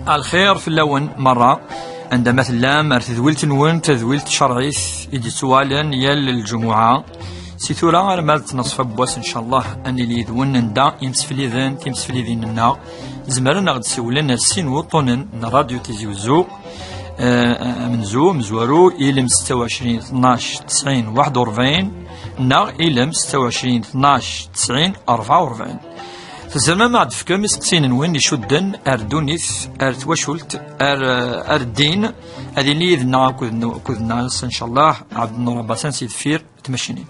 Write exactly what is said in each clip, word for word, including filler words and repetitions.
Lxir fell-awen merra, anda ma tellam, ar tedwilt-nwen, tadwilt tcerɛit i d-yettwalen yal lǧumuɛa. Si tura arma d ttnaṣfa n wass, ncallah, ad nili yid-wen anda imsefliden, timseflidin-nneɣ zemren ad aɣ-d-siwlen ar sin wuṭṭunen n Radio Tizi Uzzu. Eh, amenzu, amezwaru, ilem setta u ɛecrin tnac tesɛin waḥed u rebɛin neɣ ilem setta u ɛecrin tnac tesɛin rebɛa u rebɛin. Tzemrem ad aɣ-d-tefkem iseqsiyen-nwen icudden ar ddunit, ar twacult, ar, ar ddin. Ad yili yid-nneɣ akked, akked-nneɣ ass-a, ncallah, Ɛebdennur Abasan si deffir tmacinin.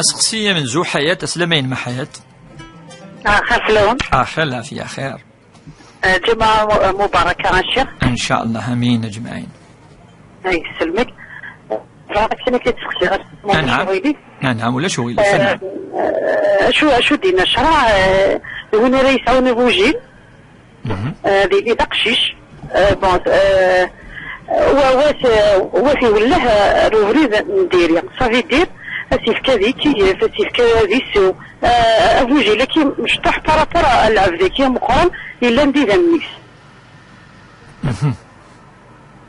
Aseqsi amenzu, Ḥayat, aslama-inem a Ḥayat. Ah, xir fell-awen. Ah, xir, lɛafya, xir. Eh, ǧumuɛa mu-, mubaraka a ccix. Ncallah, amin, aǧmaɛin. Ay, yesselmek. Bɣiɣ akken ad k-id-sseqsiɣ, ma ulac aɣilif. Anɛam, ulac aɣilif, eh, anɛam. Eh, acu, acu d-yenna ccṛeɛ, eh, d win ara yesɛun agujil, mhm, eh, d yelli d aqcic, eh, bon, eh, wa, wa t-, wa t-iwelleh, eh, ar ubrid n diri. Ça veut dire, ad s-yefk ad yekki, ad s-yefk ad isew. Eh, agujil-agi mecṭuḥ par rapport à lɛebd-agi ameqqran yellan d idammen-is. Mhm.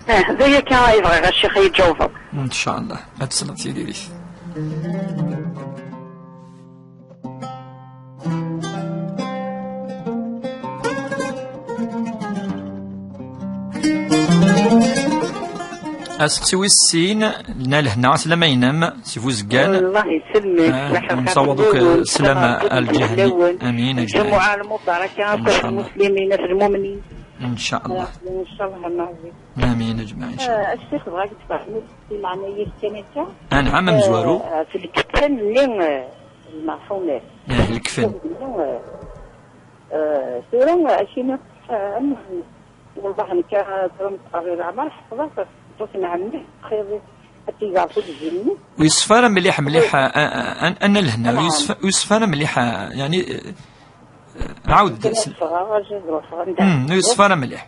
Eh, d aya kan ay bɣiɣ, a ccix, ad yi-d-tjawbeḍ. Ncallah, ad tesleḍ tiririt. Aseqsi wis sin, Nna Lehna, aslama-inem, si Buzeggan. Allah yesselmek. Ah, nessaweḍ akk sslam ar lǧiha-nni. Amin, aǧmaɛin. Ncallah. Ncallah, amin, aǧmaɛin, ncallah. Ah, a ccix, bɣiɣ ad k-d-fehmeɣ, di leɛnaya-k kan akka. Anɛam, amezwaru. Ah, ɣef lekfan-nni, ah, lmeɛfumat. Ah, lekfen. Lekfen-nni, ah, ah, tura, ah, akini, ah, am-, wallah, nekk, ah, tura, mqerri leɛmer, ḥefḍeɣ, ṭṭut n ɛemmi, xir, ad tigeɣ ɣef lǧil-nni. Ur yeṣfa ara mliḥ, mliḥ, ah, ah, ah, Nna Lehna, ur yeṣfa, ur yeṣfa ara mliḥ, ah, yeɛni, ah, Ɛawed. Hmm, ur yeṣfa ara mliḥ.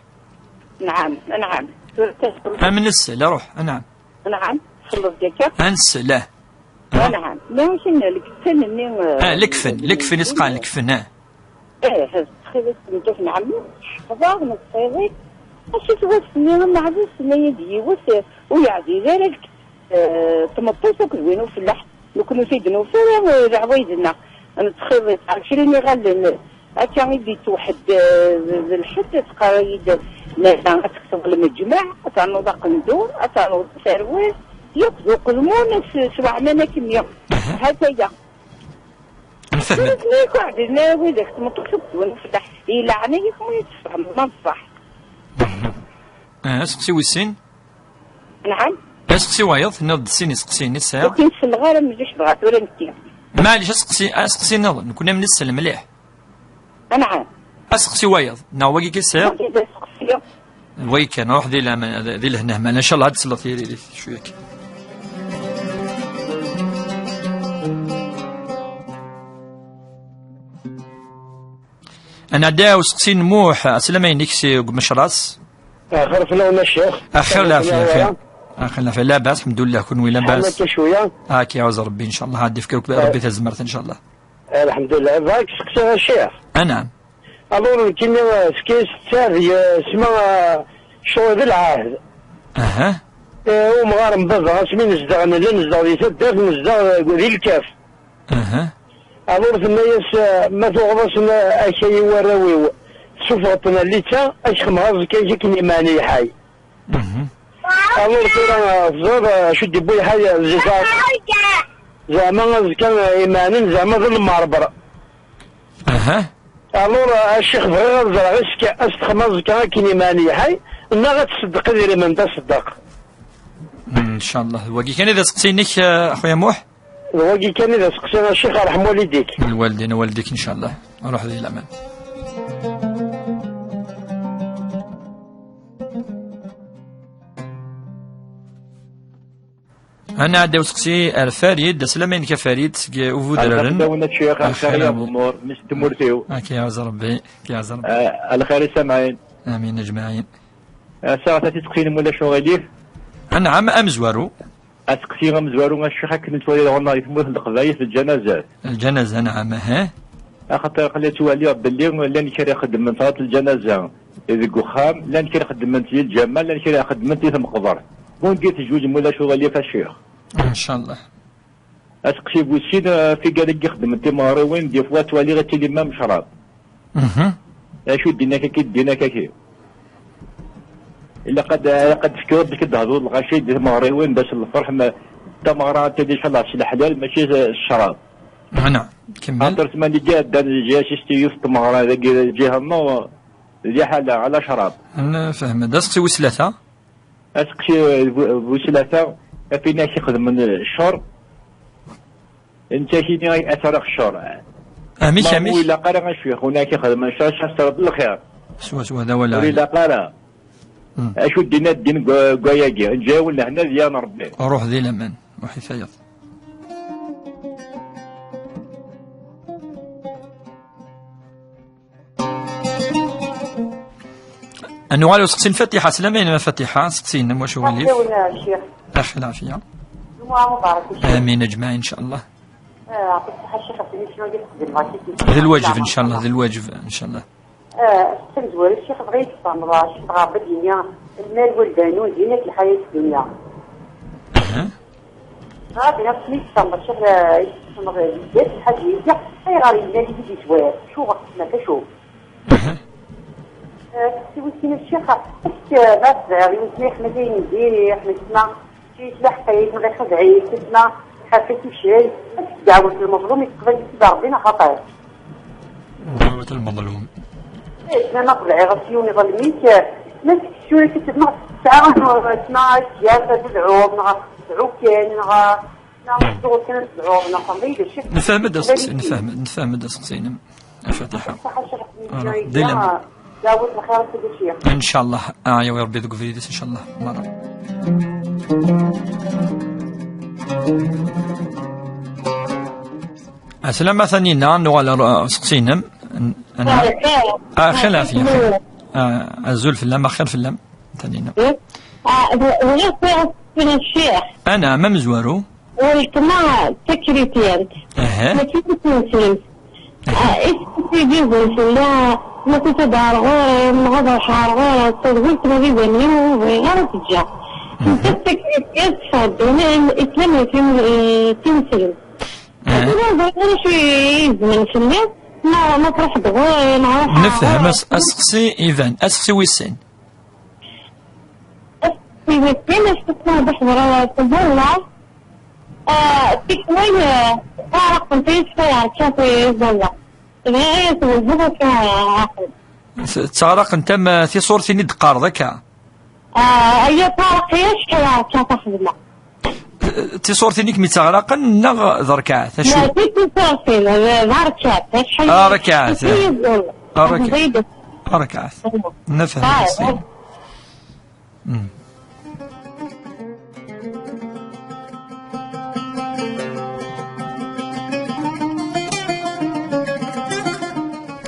Nɛam, nɛam. Am nsel, ruḥ, nɛam. Nɛam, tselleḍ-d akka? Ad nsel, ah. Ah, nɛam. Ma akken lekfen-nni, ah, lekfen, lekfen i s-qqaren, lekfen, ah. Eh, ttxil-k, tmeṭṭut n ɛemmi, ḥefḍeɣ, nettṣiḍi. Acu-t wass-nni, ameɛbus, tenna-yi-d yiwet, eh, ur yeɛdil ara lk-, eh, tmeṭṭut akked win ufellaḥ. Nekkni ur t-id-nufi ara, eh, leɛwayed-nneɣ. Nettxiḍi ɛecrin iɣallen. Akka i d-yettweḥḥed, eh, d, d lḥedd, teqqar-iyi-d, nana, ad tekkseḍ lmejmeɛ, ad ternuḍ aqendur, ad ternuḍ aserwal, yakk d uqelmun, s, s waɛnan akkenni. Aha. Hataya. Nfehmed. Tura-ten akk ɛedlen ara widak, tmeṭṭut akked win ufellaḥ. Di leɛnaya-k, ma ad tfehmeḍ, ma d ṣṣeḥ. Mhm. Ah, aseqsi wis sin? Nɛam. Aseqsi wayeḍ, tenniḍ-d sin iseqsiyen i tesɛiḍ. Ur ken-selleɣ ara mliḥ, dɣa tura nekki. Maɛlic, aseqsi, aseqsi nniḍen, nekkni am nessel mliḥ. Anɛam. Aseqsi wayeḍ, neɣ wagi kan i tesɛiḍ? Wagi d aseqsi. Wagi kan, ruḥ di laman, di lehna, ncallah ad tesleḍ tiririt, cwiya kan. Ad nɛeddi ar useqsi n Muḥ, aslama-inek si Gmecras. Axir fell-awen a ccix. Axir lɛafya, axir. Axir lɛafya, labas, ḥemdullah, kunwi labas. Ḥemmel akka cwiya. Ak iɛuz Rebbi, ncallah, ad d-ifk Rebbi tazmert, ncallah. Lḥemdullah, bɣiɣ ad k-seqsiɣ a ccix. Anɛam. Alors, nekkini, eh, fkiɣ-as ttɛad, eh, sma, eh, ccɣel d lɛahd. Aha. Eh, umɣar n baba, asmi nezdeɣ, nella nezdeɣ di taddart, nezdeɣ, eh, di lkaf. Aha. Alors tenna-yas, eh, ma tuɣeḍ-asen, eh, akay i warraw-iw, tessufɣeḍ-ten ar litta, ad k-xedmeɣ aẓekka-k akken imeɛna lḥal. Mhm. Alors tura, eh, teẓriḍ, eh, acu d-yewwi lḥal, eh, ẓẓiẓar, zeɛma aẓekka, eh, imeɛnen, zeɛma d lmerbre. Aha. Alors, eh, a ccix, bɣiɣ ad ẓreɣ, est-ce que ad s-texdmeḍ aẓekka akken imeɛna lḥal, Neɣ ad tṣeddeq idrimen d aṣeddaq. Ncallah. D wagi kan i d aseqsi-inek, a xuya Muḥ? D wagi kan i d aseqsi, a ccix, rḥem walidik. Lwaldin, a walidik, ncallah. Ruḥ di laman. Ad nɛeddi i useqsi ar Farid. Aslama-inek a Farid seg Ubudraren. Aslama-inek a Ccix, a Xir Abu. Lxir, a Nnur, mmi-s n tmurt-iw. Ad k-yeɛẓ Ṛebbi, ad k-yeɛẓ Ṛebbi. Eh, a lxir i samɛin. Amin ajmaɛin. Ass-a, ata tiseqsiyin ma ulac uɣilif. Anɛam, amezwaru. Aseqsi amezwaru, a Ccix, akken nettwali daɣen di tmurt n Leqbayel, lǧanaza. Lǧanaza, anɛam, aha. Axaṭer aql-i ttwaliɣ belli llan kra ixeddmen ṣalat lǧanaza deg uxxam, llan kra ixeddmen di lǧameɛ, llan kra ixeddmen di tmeqbert. Win d-itezweǧ ma ulac uɣilif, a Ccix. Ncallah. Aseqsi bu sin, eh, ɣef wigad i ixeddmen timeɣriwin, des fois ttwaliɣ ad tili même ccrab. Mhm. Acu ddin-ak-agi, ddin-ak-agi? Ilaq ad, ilaq ad d-tefkeḍ, ad d-tehduḍ lɣaci di tmeɣriwin, d ass n lferḥ, ma d tameɣra ad tili, ncallah, s leḥlal, mačči s, s ccrab. Ana, kemmel. Xaṭer ttmanni ɛeddan, j'ai assisté yiwet n tmeɣra dagi, lǧiha-nneɣ, d liḥala, ala ccrab. Nfehhem. D aseqsi wis tlata. Aseqsi bu, bu tlata, ɣef win ak ixedmen ccer, netta kini ad t-rreɣ ccer. Amek, ma amek? Ur ilaq ara, a Ccix, win ak ixedmen ccer, ad s-terreḍ lxir. Swa, swa, d awal ɛali. Ur ilaq ara. Hmm. Acu ddin ad ddin deg wa-, deg wayagi? Nǧawen lehna d yan Rebbi. Ruḥ di laman, ruḥ i tayeḍ. Ad nuɣal i useqsi n Fatiḥa. Slama-inem a Fatiḥa, seqsi-inem wacu ɣilif? Aḥi lɛafiya. Amin ajmaɛin, ncallah. D lwaǧeb, ncallah, d lwaǧeb, ncallah. Tamezwarut, Ccix, bɣiɣ ad tfehmeḍ, Ccix, dɣa Rebbi ad d-yini, lmal waldan ur zin akk lḥayat n ddunya. Aha. Ɣer din asmi tessneḍ Ccix, eh, tessneḍ Lǧaǧ Lḥaǧi Yahya, ayɣer yella yid-i zwar? Acuɣer tessneḍ acu? Aha. Eh, seqsi wis sin a Ccix, est-ce que ma tebɛiḍ yiwet ma yeḥma tayen n diri, yeḥma tma, ccix laḥqit, neɣ ixdeɛ-it, tma tḥerrek-it i ccay, est-ce que ddeɛwat n lmeḍlum i teqbel Sidi Ṛebbi neɣ xaṭi? Ddeɛwat n lmeḍlum. Eh, tma ma tebɛiḍ ɣef yiwen iḍellem-ik, eh, ma teksur-ik, neɣ tesɛa, neɣ tma tga tadɛuḍ, neɣ tdɛu kan, neɣ Nfehmed aseqsi, nfehmed, nfehmed aseqsi-inem. A Fatiḥa. Ara, di laman. Ncallah, ah, yawi Rebbi deg ubrid-is, ncallah. Mara. Aslama Tanina, nuɣal ar, ar useqsi-inem. N-, n-, ah, xir, ɛafiya. Ah, azul fell-am, axir fell-am, Tanina. Ah, d-, d-, d-, d-, Ccix. Anɛam, amezwaru. Weltma d takrityant. Aha. Mačči d tneslemt. Aha. Ah, is-, is-, i d-yuzen fell-i, ma tusa-d ɣer ɣur-i, neɣ ad ruḥeɣ ɣer ɣur-s, d weltma d idammen-iw, ur bɣiɣ ara ad teǧǧa. Aha. Nettat d takrityant, teffeɣ-d ddunit, islam d tin-, eh, tineslemt. Aha. Tura ur bɣiɣ ara acu i-, i-, izmen fell-i, ma, ma truḥ-d ɣur-i, neɣ ruḥeɣ ɣur-i. Nefhem as-, aseqsi iban, aseqsi wis sin. Ass-, ass-, ass-, ass-, ass-, ass-, ass-, ass-, ass-, ass-, ah, tikwal, ah, taɛraqt n tayet tayeɛrek-, tayeɛrek-, bɣiɣ ad iyi-twejdeḍ akka, ah, aql. T-, ttaɛraqent am, ah, tiṣurtin i d-teqqareḍ akka? Ah, aya ttaɛraq-iyi acḥal akka taxedma. Tiṣurtin-ik mi ttaɛraqen neɣ d rrkaɛt? Acu? Ma d tiṣurtin, d, d rrkaɛt, acḥal. Ah, rrkaɛt, acḥal eh. Yeẓẓul. Ah, rrkaɛt. Ẓidet. Ah, rrkaɛt. Nefhem. Ah, aseqsi. Mm.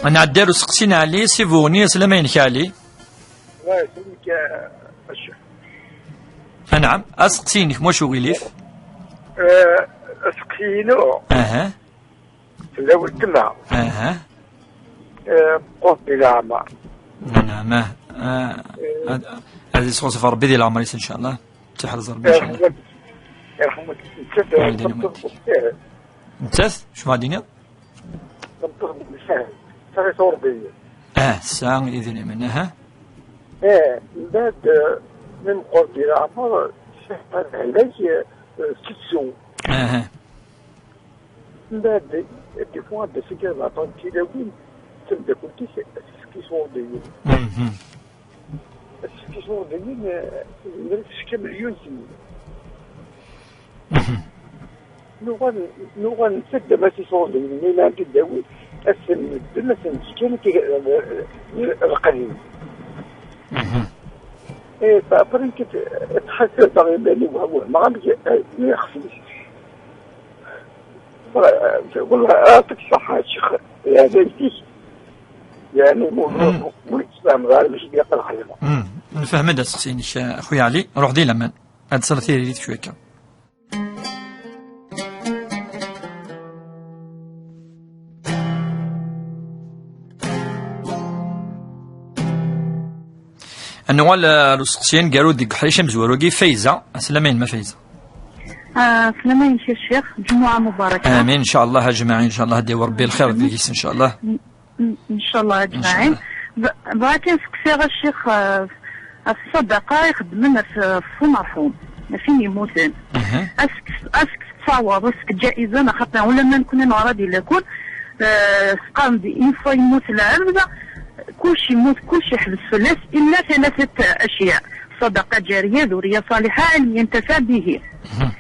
Ad nɛeddi ar useqsi n Ɛli si Buɣni, aslama-inek a Ɛli. Wa yesɛa-k, eh, a Ccix. Anɛam, aseqsi-inek, mačči uɣilif. Eh, aseqsi-inu. Aha. Tella weltma. Aha. Eh, meqqret di leɛmer. Anɛam, ah. Ah, eh, ad, ad yesɣeṣṣef Rebbi di leɛmer-is, ncallah. Tiḥrez Rebbi, ncallah. Yerḥem-, yerḥem-, nettat, eh, tameṭṭut n lfahd. Nettat? Acu ad d-tiniḍ? Tameṭṭut n lfahd. Tesɛa iṣurdiyen. Ah, tesɛa idrimen, aha. Eh, mbeɛd, eh, mi meqqret di leɛmer, tesɛa leɛlay, eh, tettu. Aha. Mbeɛd, des fois, ad d-tas akka ɣer tilawin, d tameddakelt-is, ad tefk iṣurdiyen. Mhm. Asefk i Iṣurdiyen, eh, yella yefka melyun snin. Mhm. Nuɣal, nuɣal nessaddam-as Iṣurdiyen, mi llan tidawin, ad sen-medden, ad sen-fken ki-, eh, eh, lqadim. Mhm. Eh, après, ki-, tḥasabeɣ iman-iw, wehmeɣ amek, eh, yexsef. Wallah, يعطيك الصحة الشيخ. يعني، يعني، مو، مو، مو يتفهم غير مش بيقرا حلمة. مم. نفهم هذا السقسي، إن شاء أخويا علي، روح دي لمن. هاد صار ثيري ليك شوية كان. Ad nuɣal, eh, ar usteqsi aneggaru deg uḥric amezwaru-agi, Fayza. Aslama-inem a Fayza. Ah, aslama-inem a Ccix, ǧemuɛa mubaraka. Amin, ncallah, a jmaɛin, ncallah, ad yawi Ṛebbi lxir deg-s, ncallah. N-, n-, ncallah, a jmaɛin. Ncallah. B-, bɣiɣ kan ad seqsiɣ a Ccix, ah, ɣef ṣṣadaqa ixeddmen ɣef, ɣef umerḥum, ɣef win yemmuten. Mhm. Ad s-, ad s-tettaweḍ, ad s-ǧayiza, neɣ xaṭi, ula ma nekni neɣra di lakul, eh, s-qqaren-d, une fois yemmut lɛebd, kullec yemmut, kullec yeḥbes fell-as, illa ثلاثة أشياء: صدقة جارية، ذرية صالحة، علم ينتفع به. Mhm.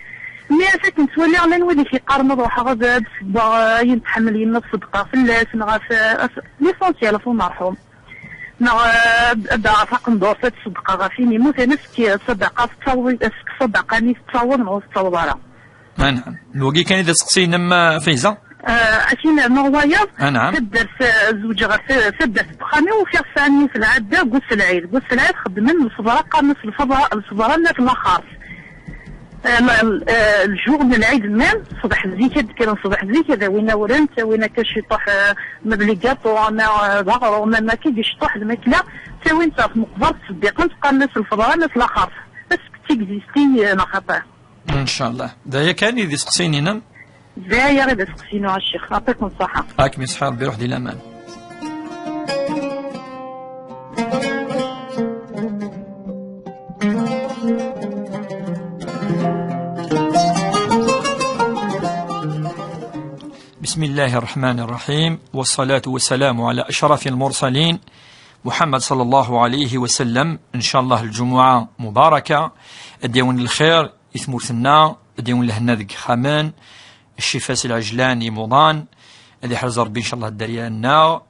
Mi akken ttwaliɣ llan wid i k-yeqqaren ad ruḥeɣ ad, ad sewweɣ, eh, ayen tḥemmel yemma ṣṣedqa fell-as, neɣ ɣef, eh, ɣef l'essentiel ɣef umerḥum. Neɣ, eh, ad, ad aɣeɣ taqendurt ad ṣeddqeɣ ɣef win yemmuten, est-ce que ṣṣadaqa tettaweḍ, est-ce que ṣṣadaqa-nni tettaweḍ neɣ ur tettaweḍ ara? Anɛam. D wagi kan i d aseqsi-inem, a Fayza? Eh, akken rnuɣ wayeḍ, Anɛam. Taddart, eh, zewǧeɣ ɣer ta-, taddart n uxxam-iw, ufiɣ sɛan yiwet lɛadda, deg wass n lɛid. Deg wass n lɛid xeddmen lṣebra, qqaren-as lṣebra, lṣebra n At Laxert. Eh, la-, eh, lǧur n lɛid-nni, ṣṣbeḥ zik, ad d-kkren ṣṣbeḥ zik, ad awin awren, ttawin akka ciṭuḥ, eh, ma d ligaṭu, ama, eh, d aɣrum, ama akka, d ciṭuḥ d makla, ttawin-t ɣef meqbert, ttṣeddiqen-t, qqaren-as lfeḍra n At Laxert. Est-ce que tettexiste, eh, neɣ xaṭi? Ncallah. D aya kan i d iseqsiyen-inem? D aya i d aseqsi-inu a Ccix. Yeɛṭikum ṣṣeḥḥa. Ad kem-iṣeḥḥi Ṛebbi, ruḥ di laman. بسم الله الرحمن الرحيم، والصلاة والسلام على أشرف المرسلين محمد صلى الله عليه وسلم. Ncallah, lǧumuɛa mubaraka, ad d-yawi lxir i tmurt-nneɣ, ad d-yawi lehna deg yexxamen, ccifa s lɛejlan i imuḍan, ad iḥrez Ṛebbi ncallah dderya-nneɣ,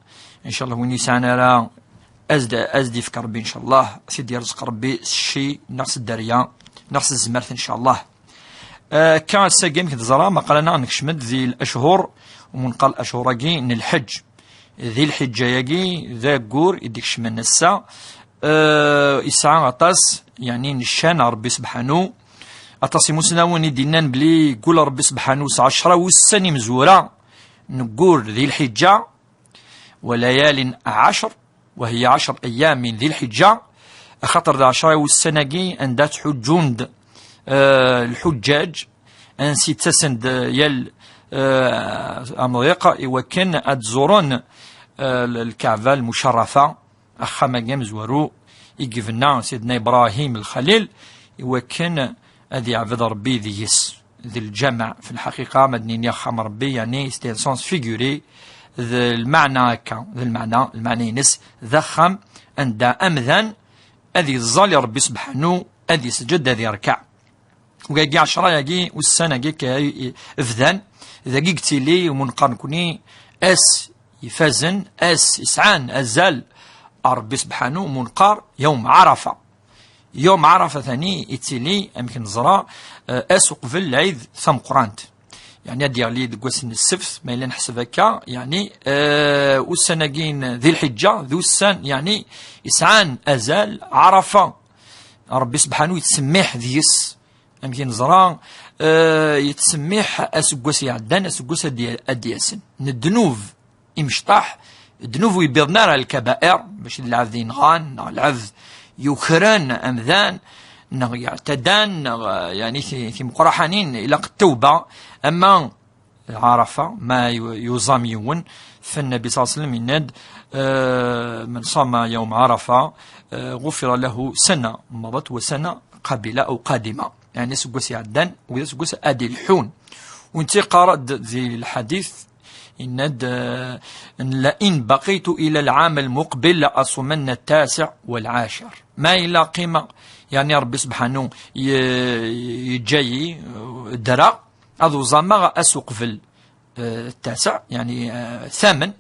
ncallah win yesɛan ara ad s-d-, ad s-d-ifk Ṛebbi ncallah, ad t-id-yerẓeq Ṛebbi s cci neɣ s dderya neɣ s zzmert ncallah. Akka, ass-agi, amek teẓram, aql-aneɣ nekcem-d di lachur, umunqar lachur-agi n lḥeǧǧ. Di lḥeǧǧa-agi, d aggur i d-ikecmen ass-a, eh, yesɛa aṭas, yeɛni, n ccan ɣer Ṛebbi sebḥanu. Aṭas imusnawen i d-yennan belli yeggul Ṛebbi sebḥanu s ɛecra wussan imezwura n waggur di lḥeǧǧa, وليال عشر، وهي عشر أيام من ذي الحجة، axaṭer d ɛecra wussan-agi anda ttḥuǧǧun-d, eh, lḥuǧǧaǧ, ansi ttasen-d yal, eh, amḍiq i wakken ad ẓuren, eh, lkeɛba lmucarrafa, axxam-agi amezwaru i yebna Sidna Ibrahim Lxalil, i wakken ad yeɛbed Ṛebbi deg-s. D lǧameɛ, fi lḥaqiqa, ma d-nini axxam Ṛebbi, yeɛni, c'est un sens figuré, d lmeɛna akka, d lmeɛna, lmeɛna-ines, d axxam anda amdan ad yeẓẓal i Ṛebbi sebḥanu, ad yesǧed, ad yerkeɛ. Wagi ɛecra-agi, ussan-agi akka i, i, bdan, dagi yettili umunqar nekni, ass ifazen, ass isɛan azal ɣer Ṛebbi sebḥanu, umunqar yawm Ɛarafa. Yawm Ɛarafa tani yettili, amek neẓra, eh, ass uqbel lɛid tameqqrant. Yeɛni ad d-yeɣli deg wass n ssebt, ma yella neḥseb akka, yeɛni, eh, ussan-agi n di lḥeǧǧa, d ussan, yeɛni, yesɛan azal Ɛarafa. Ṛebbi sebḥanu yettsemmiḥ deg-s. Amek i neẓra, eh, yettsemmiḥ aseggas iɛeddan, aseggas ad d-, ad d-yasen. N ddnub imecṭaḥ, ddnub ur yewwiḍen ara lkabair, mačči d lɛebd yenɣan, neɣ lɛebd yukren amdan, neɣ yeɛtadan, neɣ, eh, yeɛni ti-, timeqraḥanin, ilaq ttawba, ama Ɛarafa, ma yu-, yuẓam yiwen, فالنبي صلى الله عليه وسلم yenna-d, eh, من صام يوم عرفة, eh, غفر له سنة مضت وسنة قابلة أو قادمة. Yeɛni aseggas iɛeddan, u d aseggas ad d-ilḥun. U netta yeqqar-d di lḥadit, yenna-d, eh, لئن بقيت إلى العام المقبل لأصومن التاسع والعاشر. Ma yella qqimeɣ, yeɛni Ṛebbi subḥanu ye-, yeǧǧa-yi, eh, ddreɣ, ad uẓameɣ ass uqbel, eh, ttaseɛ, yeɛni, eh, thamen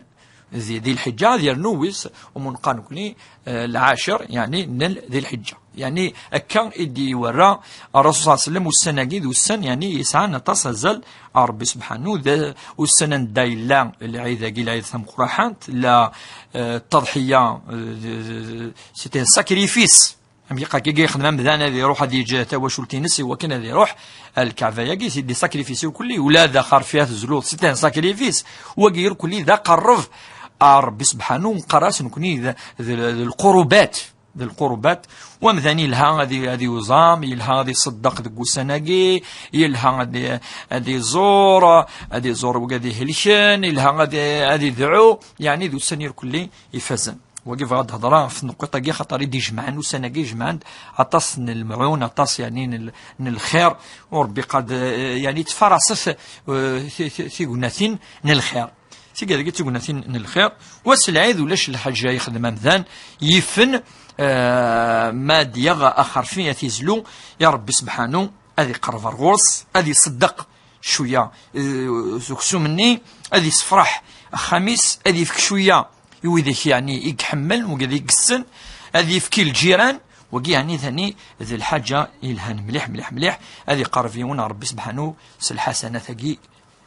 di, di lḥiǧǧa, ad yernu wis umunqar nekni, eh, lɛacir, yeɛni n di lḥiǧǧa. Yeɛni akka i d-iwerra Ṛṛasul ṣalla Llahu ɛalayhi wa sallam ussan-agi d ussan, yeɛni yesɛan aṭas azal ɣer Ṛebbi subḥanu. D ussan anda yella lɛid-agi, lɛid tameqqrant, la, eh, ttaḍḥiya, eh, d, d, d, c'était un sacrifice. Am yeqqar-agi yexdem amdan ad iruḥ ad yeǧǧ tawacult-ines i wakken ad iruḥ ar Lkaɛba-agi, c'est des sacrifices irkelli. Ula d axerfi ad tezluḍ, c'est un sacrifice. Wagi irkelli d aqerreb ar Ṛebbi subḥanu, neqqar-as nekni d, d, d lqurubat. D lqurubat. Wamdan yelha ad i-, ad iwẓam, yelha ad iṣeddeq deg ussan-agi, yelha ad i-, ad iẓur, ad iẓur wigi ad ihelken, yelha ad i-, ad idɛu, yeɛni d ussan irkelli ifazen. Wagi bɣiɣ ad hedreɣ ɣef tneqqiṭ-agi, xaṭer i d-ijemɛen ussan-agi, jemɛen-d aṭas n lemɛun, aṭas, yeɛni, n l-, n lxir, u Ṛebbi qad, eh, yeɛni, ttfaraset, eh, ti-, ti-, tignatin n lxir. Tigad-agi d tignatin n lxir, u ass lɛid ulac lḥaǧa yexdem amdan, yifen, eh, ma d-yaɣ axerfi ad t-izlu, ya Ṛebbi subḥanu, ad iqerreb ar ɣur-s, ad iṣeddeq cwiya, eh, s uksum-nni, ad isefreḥ axxam-is, ad ifk cwiya i widak, yeɛni, i iḥemmel, wigad i yessen, ad ifk i lǧiran, wagi, yeɛni, tani d lḥaǧa yelhan mliḥ, mliḥ, mliḥ, ad iqerreb yiwen ar Ṛebbi subḥanu s lḥasanat-agi,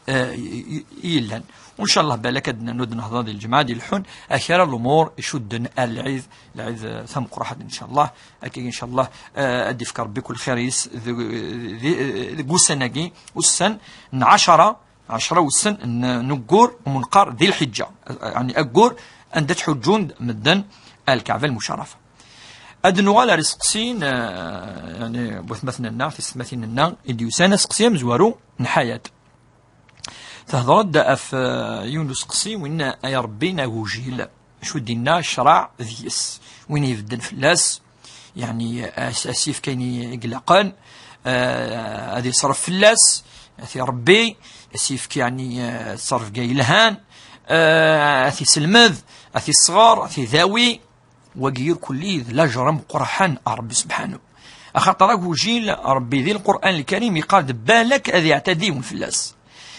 eh, i, i, i yellan. U ncallah balak ad nernu ad nehḍer di lǧemɛa d-ileḥḥun, a kra lumuṛ icudden ar lɛid, lɛid, eh, tameqqrant, ncallah. Akka, ncallah, eh, ad d-ifk Ṛebbi kul xir-is deg, deg, deg ussan-agi, ussan n ɛecṛa, ɛecṛa ussan n, n uggur umunqar di lḥiǧǧa, yeɛni aggur anda ttḥuǧǧun medden ar Lkaɛba lmucarrafa. Ad nuɣal ar iseqsiyen, eh, yeɛni, n watmaten-nneɣ, tisetmatin-nneɣ, i d-yusan, aseqsi amezwaru n Ḥayat. Tehḍer-d ɣef, eh, yiwen n useqsi, win, ay Ṛebbi n agujil, acu d-inna ccṛeɛ deg-s, win ibedden fell-as, yeɛni, as-, as-yefk ayen i, i ilaqen, eh, ad iṣref fell-as, ad t-iṛebbi, as-yefk, yeɛni, eh, ṣṣerf yelhan, eh, ad t-iselmed, ad t-isɣer, ad t-idawi, wagi irkelli d lajer ameqqran a Ṛebbi subḥanu. Axaṭer agujil, Ṛebbi di Lqur'an Lkarim yeqqar-d balak ad iɛtadi yiwen fell-as.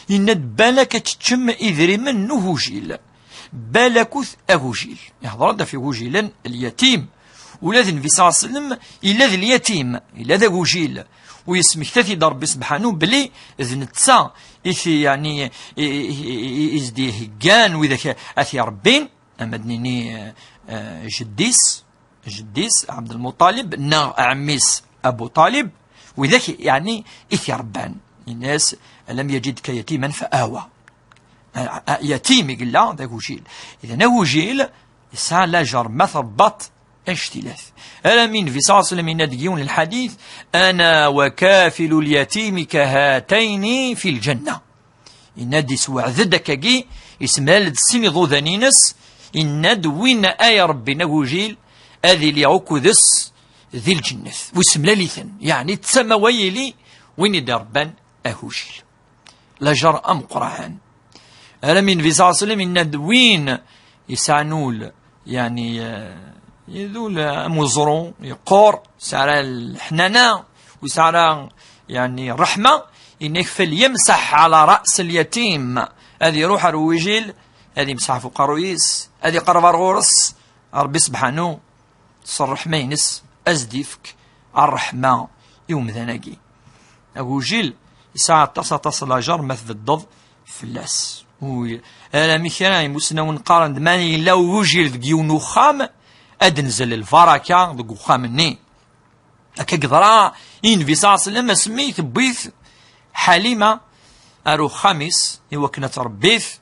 Yenna-d balak ad teččem idrimen n ugujil. Balakut agujil. Ihḍer-d ɣef igujilen, lyatim. Ula d Nnbi ṣalla Llahu ɛalayhi wa sallam yella d lyatim, yella d agujil. U yesmekta-t-id Ṛebbi subḥanu belli d netta i t-, yeɛni, i, i, i, i, i s-d-iheggan widak a t-iṛebbin. Ama d-nini, eh, eh, jeddi-s, jeddi-s, Ɛebdelmuṭalib, neɣ ɛemmi-s Abu Ṭalib, widak, yeɛni, i t-iṛebban. Yenna-yas: "Alam yajidka yatiman fa awa." A, a, yatim i yella, d agujil. Idan agujil, yesɛa lajer ma tṛebbaḍ-t, annect-ilat. Armi Nnbi ṣalla Llahu ɛalayhi wa sallam yenna-d deg yiwen n lḥadit: "Ana wa kafilu l-yatimi kahatayni fi l-ǧanna." Yenna-d, isweɛd-d akkagi, isemlal-d sin iḍudan-ines, yenna-d: "Win ay Ṛebbi n agujil, ad iliɣ akked-s di lǧennet." U isemlal-iten, yeɛni d tama wa yili win i d-iṛebban agujil. Lajer ameqqran. Armi Nnbi ṣalla Llahu ɛalayhi wa sallam yenna-d: "Win yesɛan ul, yeɛni, eh, d ul am uẓru, yeqqur, yesɛa leḥnana, u yesɛa, yeɛni, ṛṛeḥma, yenna-k: falyamsaḥ ɛala ra's al-yatim." Ad iṛuḥ ar ugujil, ad imseḥ ɣef uqerruy-is, ad iqerreb ar ɣur-s, Ṛebbi subḥanu s ṛṛeḥma-ines, ad s-d-ifk ṛṛeḥma i umdan-agi. Agujil yesɛa aṭas, aṭas n lajer ma tbeddeḍ fell-as. U armi kra imusnawen qqaren-d, ma yella ugujil deg yiwen uxxam, ad d-tenzel lbaraka deg uxxam-nni. Akka i yeḍra i Nnbi ṣalla Llahu ɛalayhi wa sallam asmi tewwi-t Ḥalima ar uxxam-is i wakken ad tṛebbi-t.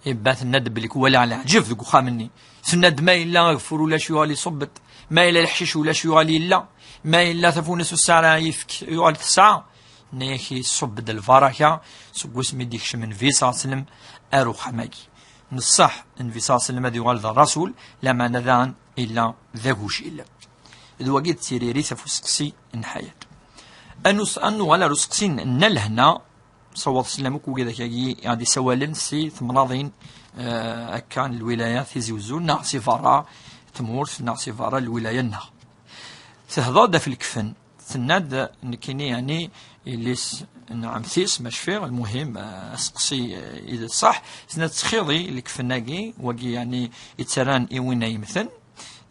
Ibba tenna-d belli walaɣ leɛǧeb deg uxxam-nni. Tenna-d: "Ma yella ageffur ulac, yuɣal iṣubb-d. Ma yella leḥcic ulac, yuɣal yella. Ma yella tafunast ur tesɛi ara yefk, yuɣal tesɛa." Tenna-yak: "Iṣubb-d lbaraka seg wasmi i d-ikcem Nnbi ṣalla Llahu ɛalayhi wa sallam ar uxxam-agi." Neṣṣaḥ, Nnbi ṣalla Llahu ɛalayhi wa sallam ad yuɣal d ṛṛasul, lameɛna daɣen yella d agujil. D wagi d tiririt ɣef useqsi n Ḥayat. Ad nus-, ad nuɣal ar useqsi n Nna Lehna, ṣawaḍ sslam akk wigad akkagi i ɣ-d-isawalen si temnaḍin, eh, akka n lwilaya Tizi Uzzu, neɣ si berra tmurt, neɣ si berra n lwilaya-nneɣ. Tehḍer-d ɣef lekfen. Tenna-d, nekkini, yeɛni, yelli-s n ɛemti-s, ma cfiɣ, lmuhim, eh, aseqsi, eh, i d ṣṣeḥ. Tenna-d, ttxiḍi lekfen-agi, wagi, yeɛni, yettarran i win ay yemmten,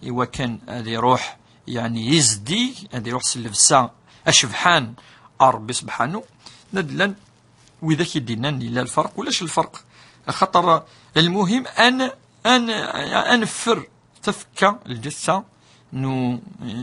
i wakken ad iruḥ, yeɛni, yezdig, ad iruḥ s llebsa acebḥan ar Rebbi sebḥanu. Tenna-d, llan widak i d-yennan yella lferq, ulac lferq. Axaṭer lmuhim ad n-, ad n-, ad neffer tafekka, lǧessa, n u-,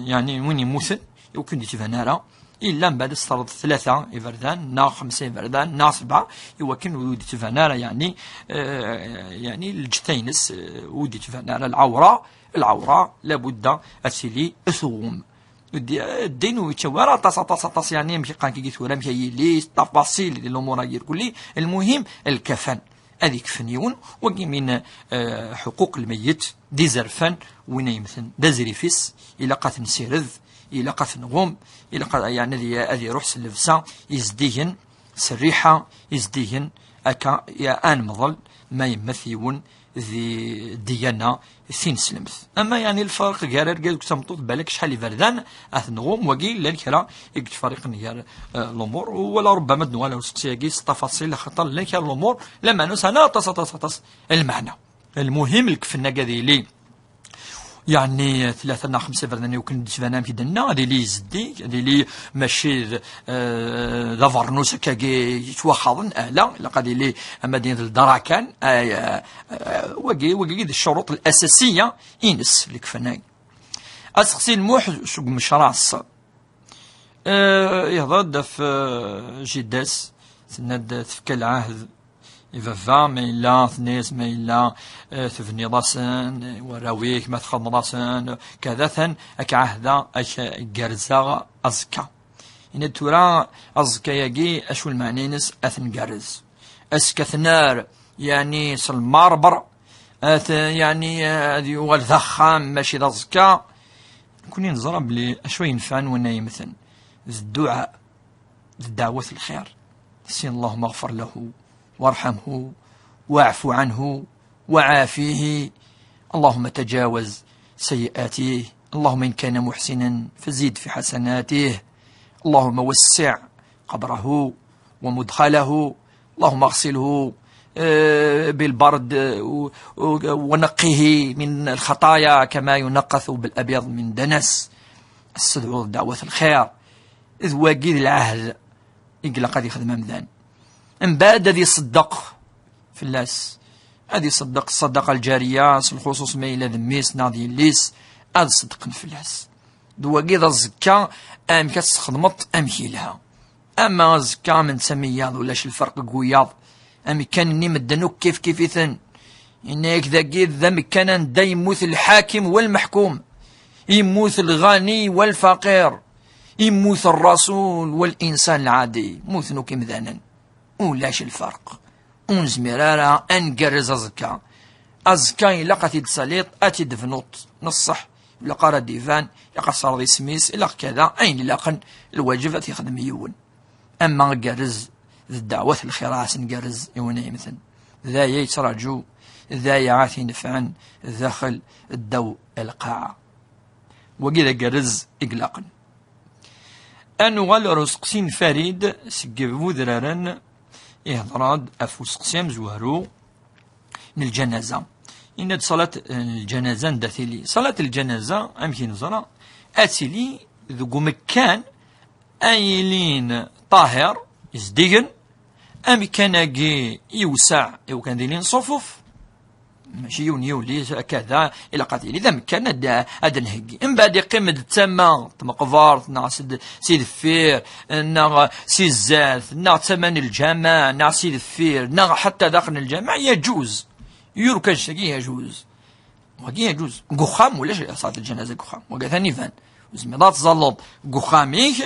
yeɛni, n win yemmuten, i wakken ur d-yettban ara. Illa mbeɛd ad s-terreḍ tlata iberdan, neɣ xemsa iberdan, neɣ sebɛa, i wakken ur d-yettban ara, yeɛni, eh, yeɛni, lǧetta-ines, eh, ur d-yettban ara lɛawra. Lɛawra, labudda ad tili tɣum. Ddin ur yettawi ara aṭas, aṭas, aṭas, yeɛni, amek i qqaren kigi tura, amek ay yili, tafaṣil di lumuṛ-agi irkelli. Lmuhim, lkafan. Ad ikfen yiwen, wagi min, eh, ḥuquq lmeyyet, d izerfan, win ay yemmten, d azrif-is, ilaq ad t-nsired, ilaq ad t-nɣum, ilaq ad, yeɛni, ad, ad iruḥ s llebsa izdigen, s rriḥa izdigen, akka, ya, ad nemḍel ma yemmet yiwen di ddiyana tineslemt. Ama, yeɛni, lferq gar argaz d tameṭṭut, balak acḥal iberdan ad t-nɣum, wagi llan kra i yettferriqen gar, eh, lumuṛ, wala rubbama ad nuɣal ar useqsi-agi s tafaṣil, axaṭer llan kra lumuṛ, lameɛna ur sɛin aṭas, aṭas, aṭas lmeɛna. Lmuhim, lekfen-agi ad yili, yeɛni, tlata neɣ xemsa iberdan i wakken d-yettban amek i d-nenna, ad yili yezdi, ad yili mačči d, eh, d abernus akkagi yettwaxaḍen, ala, ilaq ad yili ama d-yini d ldarakan, ay, eh, eh, wagi, wagi d ccuruṭ l-asasiya ines, lekfen-agi. Aseqsi n Muḥ seg umecras. Eh, yehḍer-d ɣef, eh, jida-s, tenna-d tefka lɛahd i baba, ma yella, tenna-yas, ma yella, eh, tebniḍ-asen i warraw-ik, ma txedmeḍ-asen, kada, atan ad k-ɛahdeɣ, ad k-gerrzeɣ aẓekka. Yenna-d tura, aẓekka-agi, acu lmeɛna-ines, ad t-ngerrez. Aẓekka ad t-nerr, yeɛni, s lmarber, ad t-, yeɛni, ad yuɣal d axxam, mačči d aẓekka. Nekkni neẓra belli acu yenfɛen win ay yemmten d dduɛa, d ddeɛwat lxir. Sin اللهم اغفر له وارحمه واعف عنه وعافيه. اللهم تجاوز سيئاته. اللهم إن كان محسنا فزد في حسناته. اللهم وسع قبره ومدخله. اللهم اغسله، آه، بالبرد، آه، و-، و-، ونقه من الخطايا كما ينقى الثوب الأبيض من الدنس. Ssedɛuḍ ddeɛwat lxir. D wagi d lɛahd i ilaq ad ixdem amdan. Mbeɛd ad iṣeddeq fell-as. Ad iṣeddeq ṣṣadaqa lǧariya, s lxuṣuṣ ma yella d mmi-s neɣ d yelli-s, ad ṣeddqen fell-as. D wagi d aẓekka, amek ad txedmeḍ amek yelha. Ama aẓekka am netta am wiyaḍ, ulac lferq deg wiyaḍ. Amek kan-nni medden akk kif kif-iten. Yenna-yak dagi d amekkan anda yemmut lḥakim wa lmeḥkum. Yemmut lɣani wa lfaqir. Yemmut rrasul wa linsan lɛadi. Mmuten akk imdanen. Ulac lferq. Ur nezmir ara ad ngerrez aẓekka. Aẓekka ilaq ad t-id-tsaliḍ, ad t-id-tebnuḍ. Neṣṣeḥ, ilaq ara d-iban, ilaq ad tesɛerḍ isem-is, ilaq kada, ayen ilaqen, lwaǧeb ad t-yexdem yiwen. Ama agerrez d ddeɛwat lxir, ad as-ngerrez i win ay yemmten. D aya yettraǧu, d aya ad t-inefɛen daxel ddaw lqaɛa. Wagi d agerrez i ilaqen. Ad nuɣal ar useqsi n Farid seg Wudraren, ihḍer-d ɣef useqsi amezwaru n lǧanaza. Yenna-d ṣalat, eh, n lǧanaza anda tili. Ṣalat n lǧanaza, amek i neẓra, ad tili deg umekkan ay ilin ṭaher, izdigen, amekkan-agi iwseɛ i wakken ad ilin ṣufuf, mačči yiwen yiwli, akka da, ilaq ad yili d amekkan ad, ad d-nheggi. Mbeɛd iqqim-d d tama n tmeqbert, neɣ s d-, si deffir, neɣ si zdat, neɣ d tama n lǧameɛ, neɣ si deffir, neɣ ḥatta daxel n lǧameɛ, yaǧuz. Yurkaǧ-agi yaǧuz. Wagi yaǧuz. Deg uxxam, ulac ṣalat lǧanaza deg uxxam. Wagi atan iban. Ur tezmireḍ ad tẓalleḍ deg uxxam-ik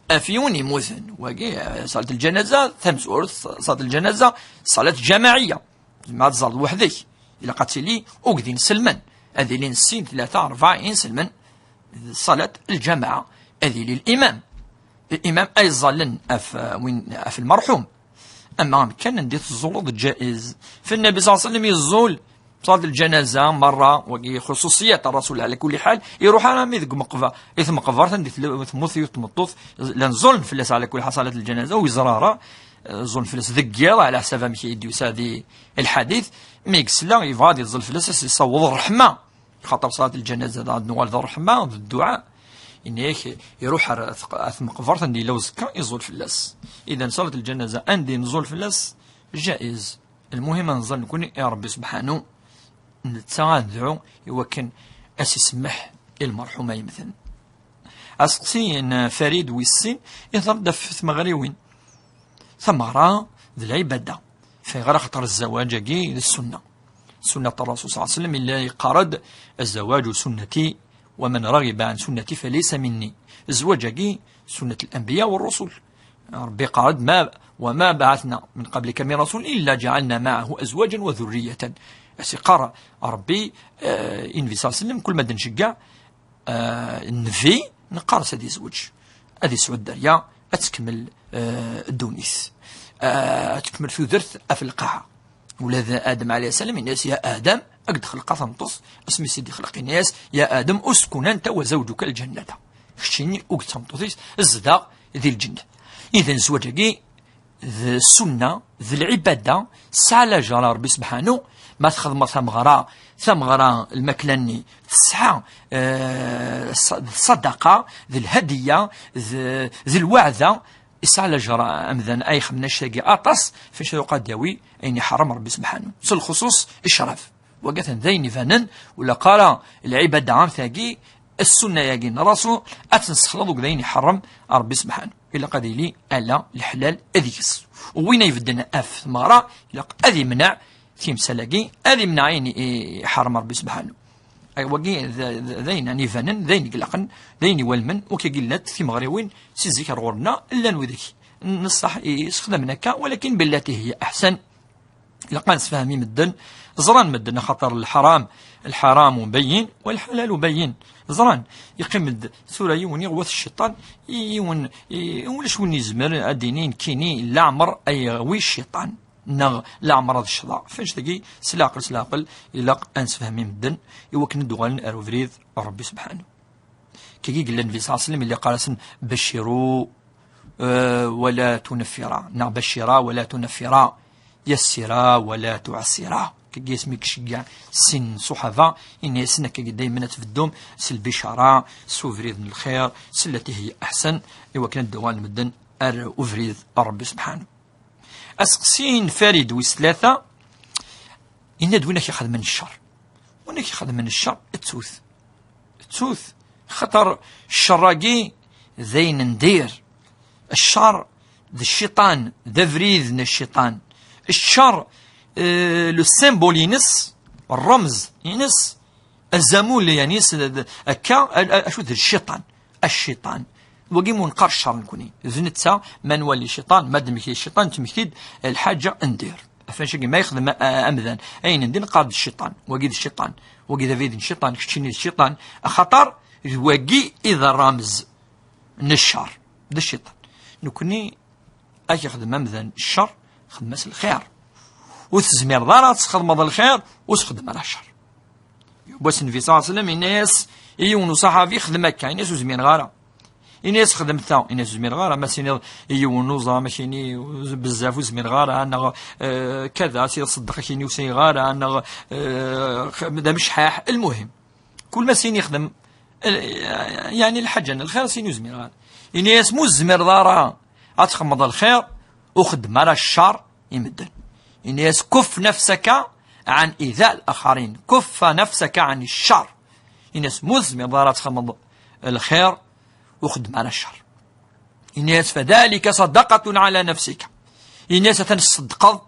ɣef yiwen yemmuten. Wagi, eh, ṣalat lǧanaza tamezwarut, ṣalat lǧanaza, ṣalat ǧamaɛiyya. Tzemreḍ ad tẓalleḍ weḥd-k. Ilaq ad tili ugdi n iselman. Ad ilin sin, tlata, rebɛa inselmen. Ṣalat lǧamaɛa. Ad yili limam. Limam ay iẓallen ɣef, eh, win, ɣef lmerḥum. Ama amekkan anda i teẓẓuleḍ ǧaiz. Fi Nnabi ṣalla Llahu ɛalayhi wa sallam yeẓẓul Ṣalat lǧanaza merra, wagi xuṣuṣiyat n Rasul ɛla kulli ḥal, iruḥ armi deg meqba-, i tmeqbert anda tl-, temmut yiwet tmeṭṭut, llan ẓẓulen fell-as ɛla kulli ḥal ṣalat lǧanaza, ur yeẓra ara, eh, ẓẓulen fell-as deg yiḍ, ɛla ḥsab amek i d-yusa di lḥadit, mi yesla yebɣa ad iẓẓel fell-as, ad s-yessaweḍ ṛṛeḥma, xaṭer ṣalat lǧanaza d, ad nuɣal d ṛṛeḥma, d dduɛa, yenna-yak iruḥ ar at-, at tmeqbert anda yella uẓekka, iẓẓul fell-as. Idan ṣalat lǧanaza anda i nẓul fell-as, jaiz. Lmuhim, ad nẓal nekni i Ṛebbi Sebḥanu, netta ad nedɛu i wakken ad s-isemmeḥ i lmerḥum ay yemmten. Aseqsi n Farid wis sin, ihḍer-d ɣef tmeɣriwin. Tameɣra d lɛibada. Fayɣer? Axaṭer zzawaj-agi d ssunna. Ssunnat Ṛṛasul ṣalla Llahu ɛalayhi wa sallam, illa yeqqar-d: "الزواج سنتي ومن رغب عن سنتي فليس مني." Zzwaǧ-agi, sunnat al-anbiya wa rusul. Ṛebbi yeqqar-d: "ما، وما بعثنا من قبلك من رسول إلا جعلنا معه أزواجا وذرية." As-iqqar Ṛebbi, eh, i Nnbi ṣalla Llahu ɛalayhi wa sallam, kul ma d-nceggeɛ, eh, Nnbi, neqqar-as ad yezweǧ, ad yesɛu dderya, ad tkemmel, eh, ddunit, eh, ad tkemmel tudert ɣef lqaɛa. Ula d Adem ɛalayhi ssalam, yenna-yas: "Ya Adem, ad k-d-xelqeɣ tameṭṭut." Asmi i s-id-ixleq, yenna-yas: "Ya Adem, uskun anta wa zawǧuka al-jannata." Keččini akked tmeṭṭut-is, zdeɣ di lǧennet. Idan, zzwaǧ-agi d ssunna, d lɛibada, tesɛa lajra Ṛebbi Sebḥanu, ma txedmeḍ tameɣra, tameɣra, lmakla-nni, tesɛa, eh, ṣ-, d ṣṣadaqa, d lhadiya, d, d lweɛda, yesɛa lajra amdan ay ixedmen annect-agi aṭas, f acu yuqa ad d-yawi ayen iḥeṛṛem Ṛebbi Sebḥanu. S lxuṣuṣ, ccrab. Wagi atan d ayen ibanen, ur ilaq ara lɛibada am tagi, ssunna-agi n Ṛṛasul, ad tt-nessexleḍ akked ayen iḥeṛṛem Ṛebbi Sebḥanu. Ilaq ad yili ala leḥlal deg-s. U win ay ibedden ɣef tmeɣra, ilaq ad imneɛ timsal-agi, ad imneɛ ayen i-, iḥeṛṛem Ṛebbi Sebḥanu. Ay, wagi d, d, d ayen ibanen, d ayen ilaqen, d ayen iwalmen, u kagi llant timeɣriwin si zik ar ɣur-nneɣ, llan widak n ṣṣeḥ i yessexdamen akka, walakin billati hiya aḥsan. Ilaq ad nessefhem i medden, ẓran medden axaṭer lḥaram, lḥaram bayyin, wa lḥalal bayyin. Ẓran, yeqqim-d tura yiwen iɣwat cciṭan, yiwen, i, ulac win yezmer ad d-yini nekkini leɛmer ay iɣwi cciṭan, neɣ leɛmer ad ccḍeɣ. F annect-agi, s leɛqel, s leɛqel, ilaq ad nessefhem i medden, i wakken ad d-uɣalen ar ubrid n Ṛebbi Sebḥanu. Kagi yellan Nnbi ṣalla Llahu ɛalayhi wa sallam, yella yeqqar-asen: "Bacciru, eh, wala tunaffira", neɣ "Baccira wala tunaffira, yassira wala tuɛassira." Kagi asmi iceggeɛ sin ṣṣuḥaba, yenna-yasen akkagi daymen ad tbeddum s lbicara, s ubrid n lxir, s llati hiya aḥsan, i wakken ad d-uɣalen medden ar ubrid n Ṛebbi Sebḥanu. Aseqsi n Farid wis tlata, yenna-d: "Win ak ixedmen ccer, win ak ixedmen ccer, ttu-t, ttu-t, xaṭer ccer-agi d ayen n dir." Ccer d cciṭan, d abrid n cciṭan. Ccer, eh, le symbole-ines, ṛṛemz-ines, azamul, yeɛni s-, d-, d-, akka, a-, a-, acu d cciṭan? Cciṭan. Wagi mu neqqar ccer nekni. D netta, ma nwali cciṭan, ma d-temmekti cciṭan, temmekti-d lḥaǧa n dir. Ɣef wannect-agi ma yexdem a-, a-, amdan ayen n dir, neqqar-d cciṭan. Wagi d cciṭan. Wagi d abrid n cciṭan, keččini d cciṭan. Axaṭer d wagi i d ṛṛamz n ccer. D cciṭan. Nekni, ad k-ixdem amdan ccer, xdem-as lxir. Ur tezmireḍ ara ad txedmeḍ lxir, ur txeddem ara ccer. Yiwwas Nnbi ṣalla Llahu ɛalayhi wa sallam, yenna-yas i yiwen uṣaḥabi: "Xdem akka." Yenna-yas: "Ur zmireɣ ara." Yenna-yas: "Xdem ta." Yenna-yas: "Ur zmireɣ ara." Ma s-tiniḍ i yiwen n uẓam, ad k-yini: "Bezzaf ur zmireɣ ara", neɣ, eh, "Kada, ad tiniḍ ṣeddeq", ad k-yini: "Ur sɛiɣ ara", neɣ, eh, "D amecḥaḥ." Lmuhim, kul ma s-yini xdem, eh, yeɛni lḥaǧa n lxir, s-yini: "Ur zmireɣ ara." Yenna-yas: "Ma ur tezmireḍ ara ad txedmeḍ lxir, ur xeddem ara ccer i medden." Yenna-yas: "كف نفسك عن إيذاء الآخرين، كف نفسك عن الشر." Yenna-yas: "Ma ur tezmireḍ ara ad txedmeḍ lxir, ur xeddem ara ccer." Yenna-yas: "فذلك صدقة على نفسك." Yenna-yas: "Atan tṣeddqeḍ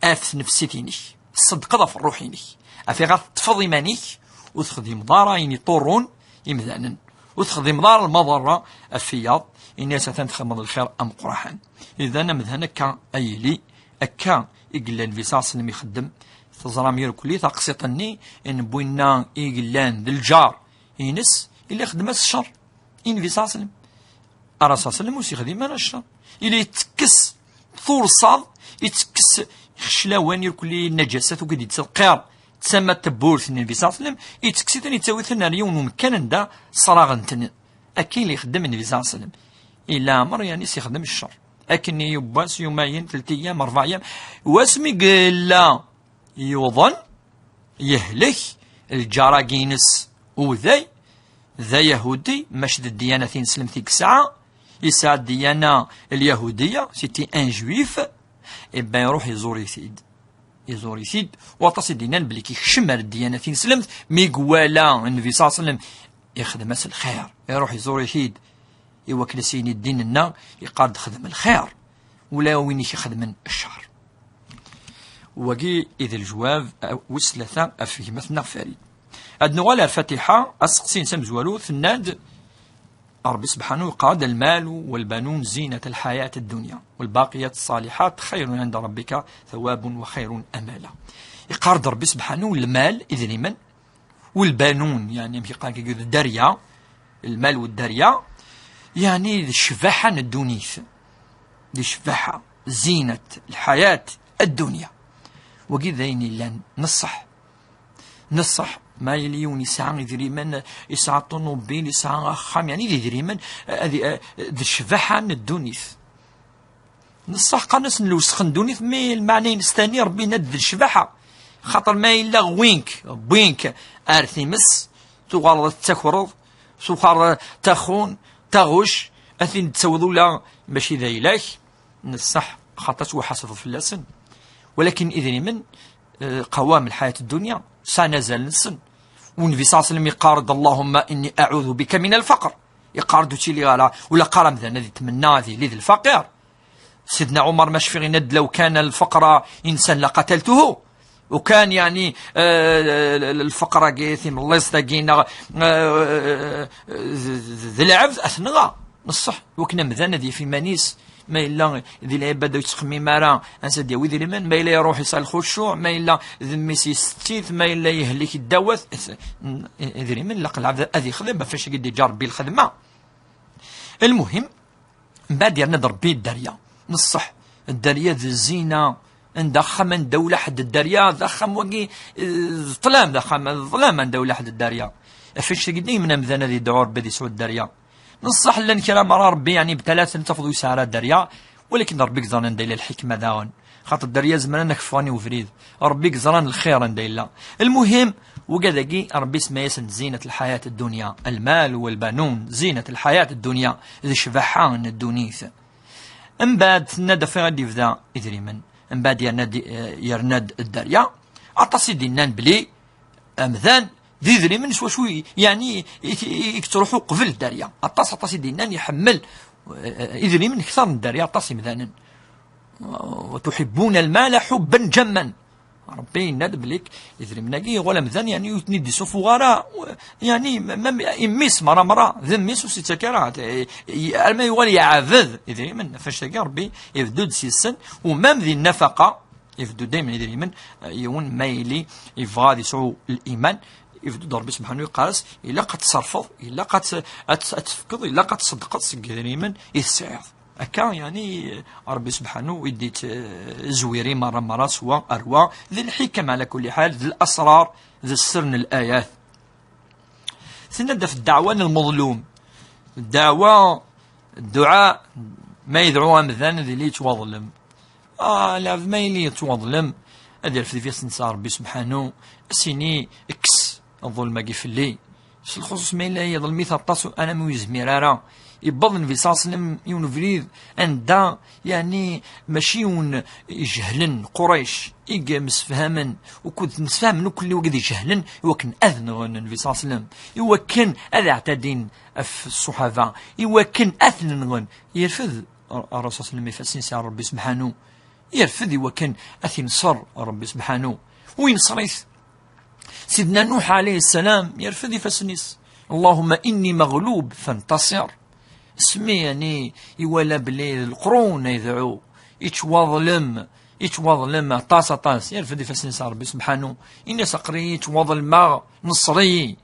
ɣef tnefsit-inek, tṣeddqeḍ ɣef ṛṛuḥ-inek, ɣef iɣer teṭṭfeḍ iman-ik, ur texdimeḍ ara ayen iṭurrun imdanen, ur texdimeḍ ara lmaḍerra ɣef wiyaḍ." Yenna-yas: "Atan txedmeḍ lxir ameqqran." Idan, amdan akka ay yili, akka i yella Nnbi ṣalla Llahu ɛalayhi wa sallam ixeddem. Teẓram irkelli taqsiṭ-nni n winna i yellan d lǧar-ines, yella ixeddem-as ccer i Nnbi ṣalla Llahu ɛalayhi wa sallam. Ara ṣalla Llahu ɛalayhi wa sallam ur s-yexdim ara ccer. Yella yettekkes turṣaḍ, yettekkes ixeclawen, irkelli, nnajasat, ur k-id-yettseḍqir. tama n tewwurt n Nnbi ṣalla Llahu ɛalayhi wa sallam, ittekkes-iten, ittawi-ten ar yiwen umkan anda ṣraɣen-ten. Akka i la ixeddem Nnbi ṣalla Llahu ɛalayhi wa sallam. I leɛmer, yeɛni, s-ixdem ccer. Akken i yiwwas, yumayen, telt ayyam, rebɛ ayyam, wasmi yella yuḍen, yehlek, lǧar-agi-ines uday, d ayahudi, mac d ddiyana tineslemt i yesɛa, yesɛa ddiyana lyahudiya, c'était un juif, eh ben, iruḥ iẓur-it-id. Iẓur-it-id, waṭas i d-yennan belli kikcem ar ddiyana tineslemt, mi iwala Nnbi ṣalla Llahu ɛalayhi wa sallam ixdem-as lxir, iruḥ iẓur-it-id, i wakken ad s-yini ddin-nneɣ, iqqar-d xdem lxir, ula win i k-ixedmen ccer. Wagi i d lejwab, uh, wis tlata ɣef gma-tneɣ Farid. Ad nuɣal ar Fatiḥa, aseqsi-ines amezwaru, tenna-d, Ṛebbi subḥanahu yeqqar-d: "المال والبنون زينة الحياة الدنيا والباقيات الصالحات خير عند ربك ثوابا وخير أملا." Yeqqar-d Ṛebbi subḥanahu, lmal, idrimen, والبنون, yeɛni, amek yeqqar, d dderya, lmal d dderya, yeɛni, d ccbaḥa n ddunit, d ccbaḥa, زينة الحياة الدنيا. Wagi d ayen yellan, neṣṣeḥ. Neṣṣeḥ, ma yili yiwen yesɛa idrimen, yesɛa ṭunubil, yesɛa axxam, yeɛni d idrimen, eh, ad, eh, d ccbaḥa n ddunit. Neṣṣeḥ, qqaren-asen lwesx n ddunit, mi lmeɛna-ines tani, Ṛebbi yenna-d d ccbaḥa. Xaṭer ma yella wwin-k, wwin-k ar times, tuɣaleḍ ad tettakreḍ, tuɣaleḍ taxun, taɣuc, ad ten-id-tawiḍ ula mačči d ayla-k. Neṣṣeḥ, xaṭer ad twaḥasbeḍ fell-asen. Walakin idrimen, eh, قوام الحياة الدنيا, sɛan azal-nsen. Nnbi ṣalla Llahu ɛalayhi wa sallam yeqqar-d: "اللهم إني أعوذ بك من الفقر." Yeqqar-d ur ttili ara, ula qqar amdan ad itmenna ad yili d lfaqir. Sidna Ɛumar mac fiɣ yenna-d: "لو كان الفقر إنسا لقتلته." وكان, yeɛni, eh, lfeqr-agi, timelliẓt-agi, neɣ, eh, d, d, d lɛebd, ad t-nɣa. Neṣṣeḥ, wakken amdan ad yaf iman-is, ma yella di lɛibada ur yettxemmim ara ansa d-yawi idrimen, ma yella iruḥ yesɛa lxuccuɛ, ma yella d mmi-s yesett-it, ma yella yehlek ddaw-at, idrimen ilaq lɛebd ad yexdem, ɣef wacu i d-yeǧǧa Ṛebbi lxedma. Lmuhim, mbeɛd yerna-d Ṛebbi dderya. Neṣṣeḥ, dderya d zzina, anda axxam anda ulaḥ d dderya, d axxam wagi, eh, d ṭṭlam, d axxam, d ṭṭlam anda ulaḥ d dderya. Ɣef wacu i daymen amdan ad yedɛu Ṛebbi ad yesɛu dderya. Neṣṣeḥ, llan kra merra Ṛebbi, yeɛni, btala-ten, tafeḍ ur yesɛi ara dderya, walakin d Ṛebbi i yeẓran anda yella lḥikma daɣen. Xaṭer dderya zemren ad k-ffɣen i ubrid. Ṛebbi i yeẓran lxir anda yella. Lmuhim, wigad-agi, Ṛebbi isemma-yasen زينة الحياة الدنيا، المال والبنون زينة الحياة الدنيا, d ccbaḥa n ddunit. Mbeɛd, tenna-d ɣef i d-yebda idrimen. Mbeɛd yerna-d, eh, yerna-d dderya. Aṭas i d-yennan belli amdan d idrimen s wacu i, yeɛni, i, i, i yettruḥu qbel dderya. Aṭas, aṭas i d-yennan iḥemmel, eh, idrimen kter n dderya, aṭas imdanen. "وتحبون المال حبا جما." Ṛebbi yenna-d belli idrimen-agi, yuɣal amdan, yeɛni, ur ten-id-isufuɣ ara, yeɛni, ma, ma, i mmi-s, merra, merra, d mmi-s ur s-ittak ara, eh, i, arma yuɣal yeɛbed idrimen. Ɣef wacu-agi Ṛebbi ibeddu-d s-yessen, u même di nnafaqa, ibeddu daymen idrimen, eh, yiwen ma yili yebɣa ad yesɛu liman, ibeddu-d Ṛebbi subḥanahu yeqqar-as, ilaq ad tṣerfeḍ, ilaq ad t-, ad t-, ad tefkeḍ, ilaq ad tṣeddqeḍ seg idrimen i tesɛiḍ. Akka, yeɛni, Ṛebbi subḥanahu i d-yettezwiri merra merra s wa ar wa, d lḥikam ɛla kulli ḥal, d lasrar, d sser n layat. Tenna-d ɣef ddeɛwa n lmeḍlum. Ddeɛwa, dduɛa, ma yedɛu amdan, ad yili yettwaḍlem. Ah, lɛebd ma yili yettwaḍlem, ad yerfed ifassen-is ar Ṛebbi subḥanahu, ad s-yini, kkes ḍḍulm-agi fell-i. S lxuṣuṣ ma yella yeḍlem-it aṭas, alamma ur yezmir ara. Yewweḍ Nnbi ṣalla Llahu ɛalayhi wa sallam yiwen ubrid anda, yeɛni, mačči yiwen ijehlen Qurayc i yemsefhamen, ukud msefhamen akk wid ijehlen, i wakken ad nɣen Nnbi ṣalla Llahu ɛalayhi wa sallam, i wakken ad ɛtadin ɣef ṣṣuḥaba, i wakken ad ten-nɣen. Yerfed Ṛṛasul ṣalla Llahu ɛalayhi wa sallam ifassen-is ar Ṛebbi subḥanahu. Yerfed i wakken ad t-inṣer Ṛebbi subḥanahu. U inṣer-it. Sidna Nuḥ ɛalayhi ssalam yerfed ifassen-is. "اللهم إني مغلوب فانتصر." Asmi, yeɛni, iwala belli d leqrun ay yedɛu, yettwaḍlem, yettwaḍlem aṭas, aṭas. Yerfed ifassen-is ar Ṛebbi subḥanahu. Ini-as, "Aql-iyi ttwaḍelmeɣ, neṣṣer-iyi."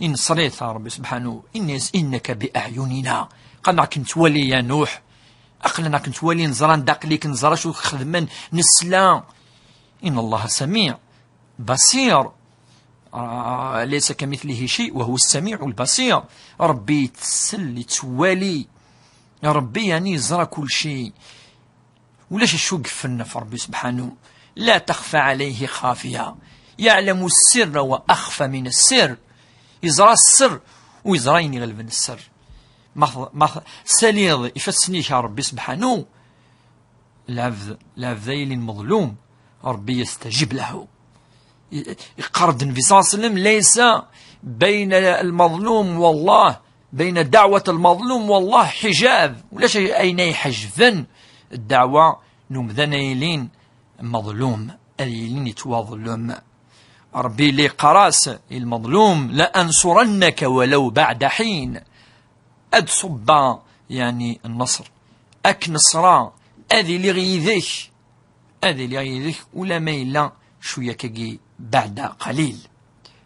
Inṣer-it Ṛebbi subḥanahu. Ini-as, "إنك بأعيننا." Aql-aɣ nettwali, ya Nuḥ. Aql-aɣ nettwali, neẓra anda aql-ik, neẓra acu xedmen, nesla. إن الله سميع بصير. آه، ليس كمثله شيء وهو السميع البصير. Ṛebbi yettsel, yettwali. Ṛebbi, yeɛni, yeẓra kullci. Ulac acu i yeffren ɣef Ṛebbi subḥanu. لا تخفى عليه خافية. يعلم السر وأخفى من السر. Yeẓra sser, u yeẓra ayen iɣelben sser. Ma t-, ma t-, saliḍ ifassen-ik ar Ṛebbi subḥanu, العبد, العبد يلي مظلوم, ربي يستجيب له. I-, iqqar-d Nnbi صلى الله عليه وسلم: ليس بين المظلوم والله، بين دعوة المظلوم والله حجاب. Ulac ayen ay iḥejben ddeɛwa n umdan ay yilin meḍlum, ay yilin yettwaḍlem. Ṛebbi la yeqqar-as i lmeḍlum: لأنصرنك ولو بعد حين. Ad ṣubbeɣ, yeɛni, nneṣr. Ad k-neṣreɣ, ad iliɣ yid-k, ad iliɣ yid-k, ula ma yella cwiya kagi, بعد قليل.